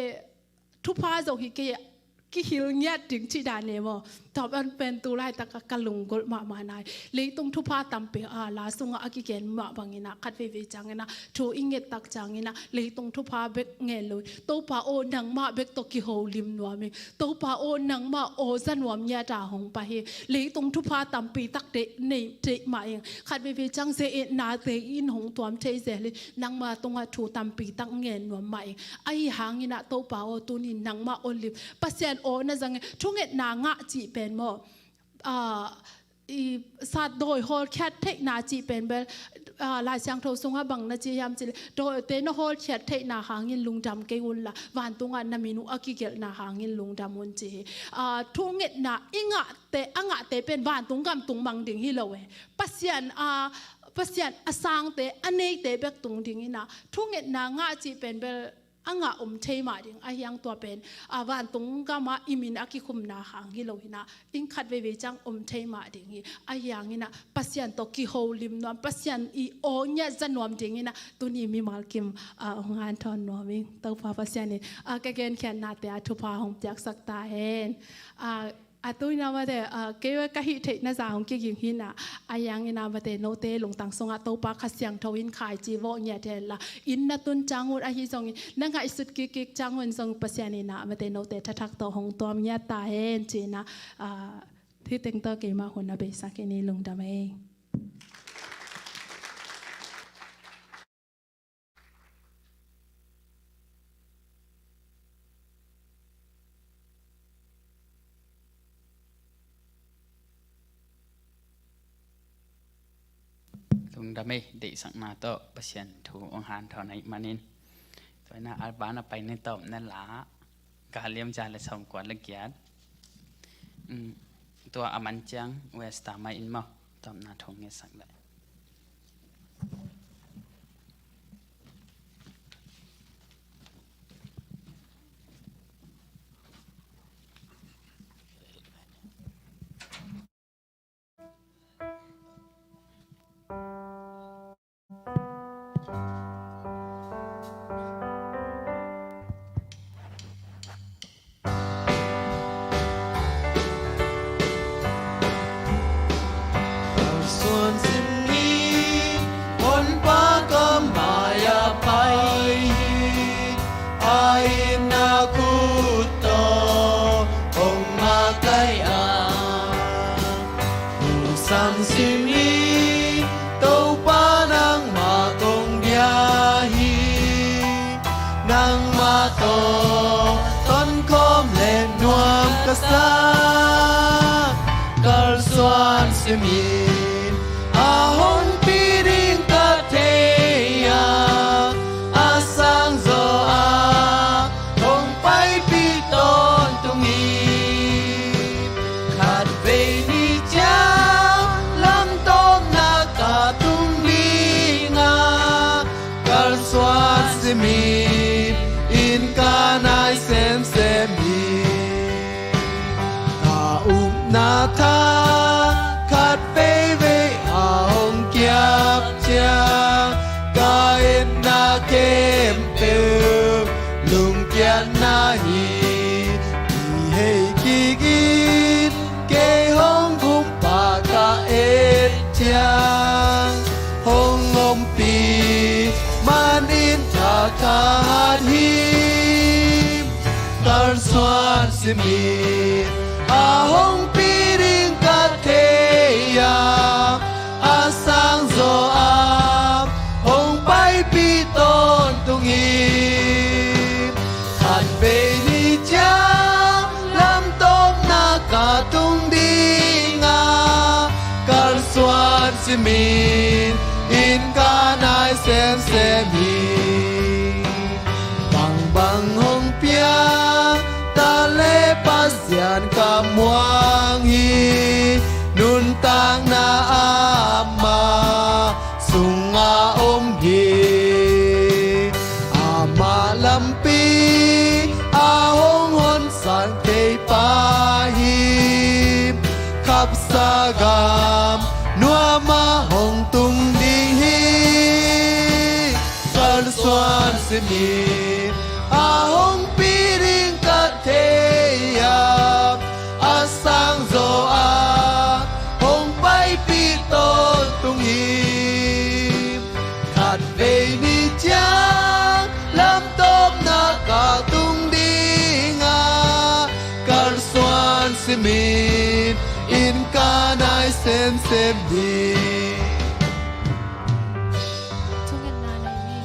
thupha zong hi kei, kihil ngiat ding ci dan e maw? Tua pan pen tu laitakah ka lunggulh mahmah nai. Leitung thupha tampi, ah, la sungah a kigen mah bangin ah khat veivei ciangin ah thu i nget tak ciangin ah leitung thupha bek ngen lo hi. Topa aw, nangmah bek tawh kiholim nuam ing. Topa aw, nangmah aw za nuam ngiat a hong pai hi. Leitung thupha tampi tak deih, nei deih mah ing. Khat veivei ciang ze-etnate in hong tuam thei zel hi. Nangmah tungah thu tampi tak ngen nuam mah ing. Ahi hangin ah Topa aw, tuni nangmah aw lim. Pasian aw na za nge, thungetna ngah cih pen maw? Ah, i sat dawi hawlkhiat theihna cih pen bel, ah, Lai Siangtho sungah bang na ci hiam ci leh, dawite na hawlkhiat theihna hangin lungdam kei unla, vantungah na min uh a kigelhna hangin lungdam un ci hi. Ah, thungetna i ngahte, a ngahte pen vantung gam tung mang ding hi lo e. Pasian, ah, Pasian a sangte, a neite bek tung ding in ah, thungetna ngah cih pen bel a ngah om thei mah ding, ahi hang tua pen, a, vantung gamah i min a kikhumna hang hi lo hi in ah, in khat veivei ciang om thei mah ding hi. Ahi hangin ah Pasian tawh kiholim nuam, Pasian i aw ngiat za nuam dingin ah tuni mimal kim, a, hong hanthawn nuam ing. Topa Pasian in, a, ka genkhiatnate ah thupha hong piaksak ta hen. A, A tu in ah mate, a, kei ka hih theihna zah hong kiging hi in ah, ahi hangin ah mate note lungtang sungah Topa Kha Siangtho in khaici vawh ngiat hen la, inn na tun ciangun ahi zongin, na ngaihsut kikkik ciangun zong Pasian in ah mate note thathak tawh hong tuam ngiat ta hen ci in ah, a, hih teng tawh keimah hun a beisak ing, lungdam ei. Lungdam ei, deihsakna tawh Pasian thu hong hanthawn ahih manin. Tua in ah a ban a pai ni tawm na la, ga liam za le sawmkua le giat. Um, tua a man ciang Westa mah in maw, tawmna thu ngetsak le. Suan sim ni, Honpa ka mai-ah pai hi, a inn ah khut tawh hong makaih a. Hong sam sim ni, Topa nangmah kong bia hi. Nangmah tawh tonkhawm le nuam ka sa. Kalsuan simin a hong pi ding ka thei a, a sang zaw a nai semsem hi. Ka upna tha khat veivei a hong kiap ciang, ka etna khempeuh lungkiatna hi. I hei kik in kei hong kumpa ka et ciang, hong ompih man in tha khat hi. Kalsuan simin a hong pi ding ka thei a, a sang zaw a hong paipih tawntung hi. Khatvei ni ciang lamtawpna ka tung ding a, kalsuan simin in ka nai semsem hi. Bangbang hong piang ta le Pasian ka muang hi. Nuntakna ama sungah om hi. Ama lampi a hong honsan thei pa hi. Khapsa gam nuam a hong tung ding hi. Kalsuan simin a hong pi ding ka thei a, a sang zaw a hong paipih tawntung hi. Khatvei ni ciang lamtawpna ka tung ding a, kalsuan simin in ka nai semsem ding. Thungetna nei ni.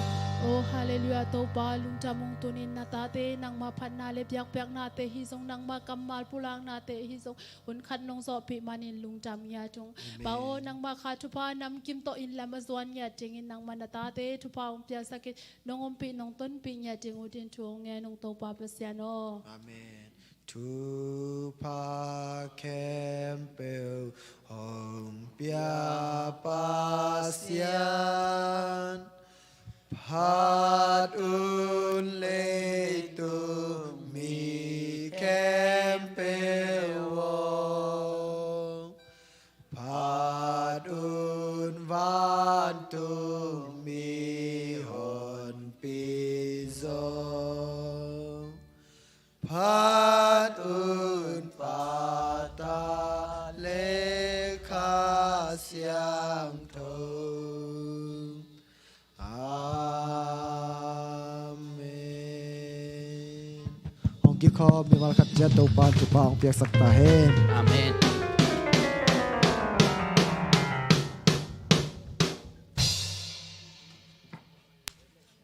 Oh, halleluiah, Topa lungdam ung. Tunin na tate nangmah phatna le biakpiaknate hi zong, nangmah kammal pulaknate hi zong, hun khat nong zawhpih manin lungdam ngiat ung. Amen. Pa aw, nangmah kha thupha namkim tawh inn lam a zuan ngiat dingin nangmah na tate thupha hong piaksak in, nong ompih nong tonpih ngiat ding uh din thu hong ngen ung, Topa Pasian aw. Amen. Thupha khempeuh hong pia Pasian, phat un leitung mi khempeuh aw, phat un vantung mi honpi zaw, phat un Pa, Ta le Kha Siangtho. Amen. Hong kikhawm mimal khat ciat Topa'n thupha hong piaksak ta hen. Amen.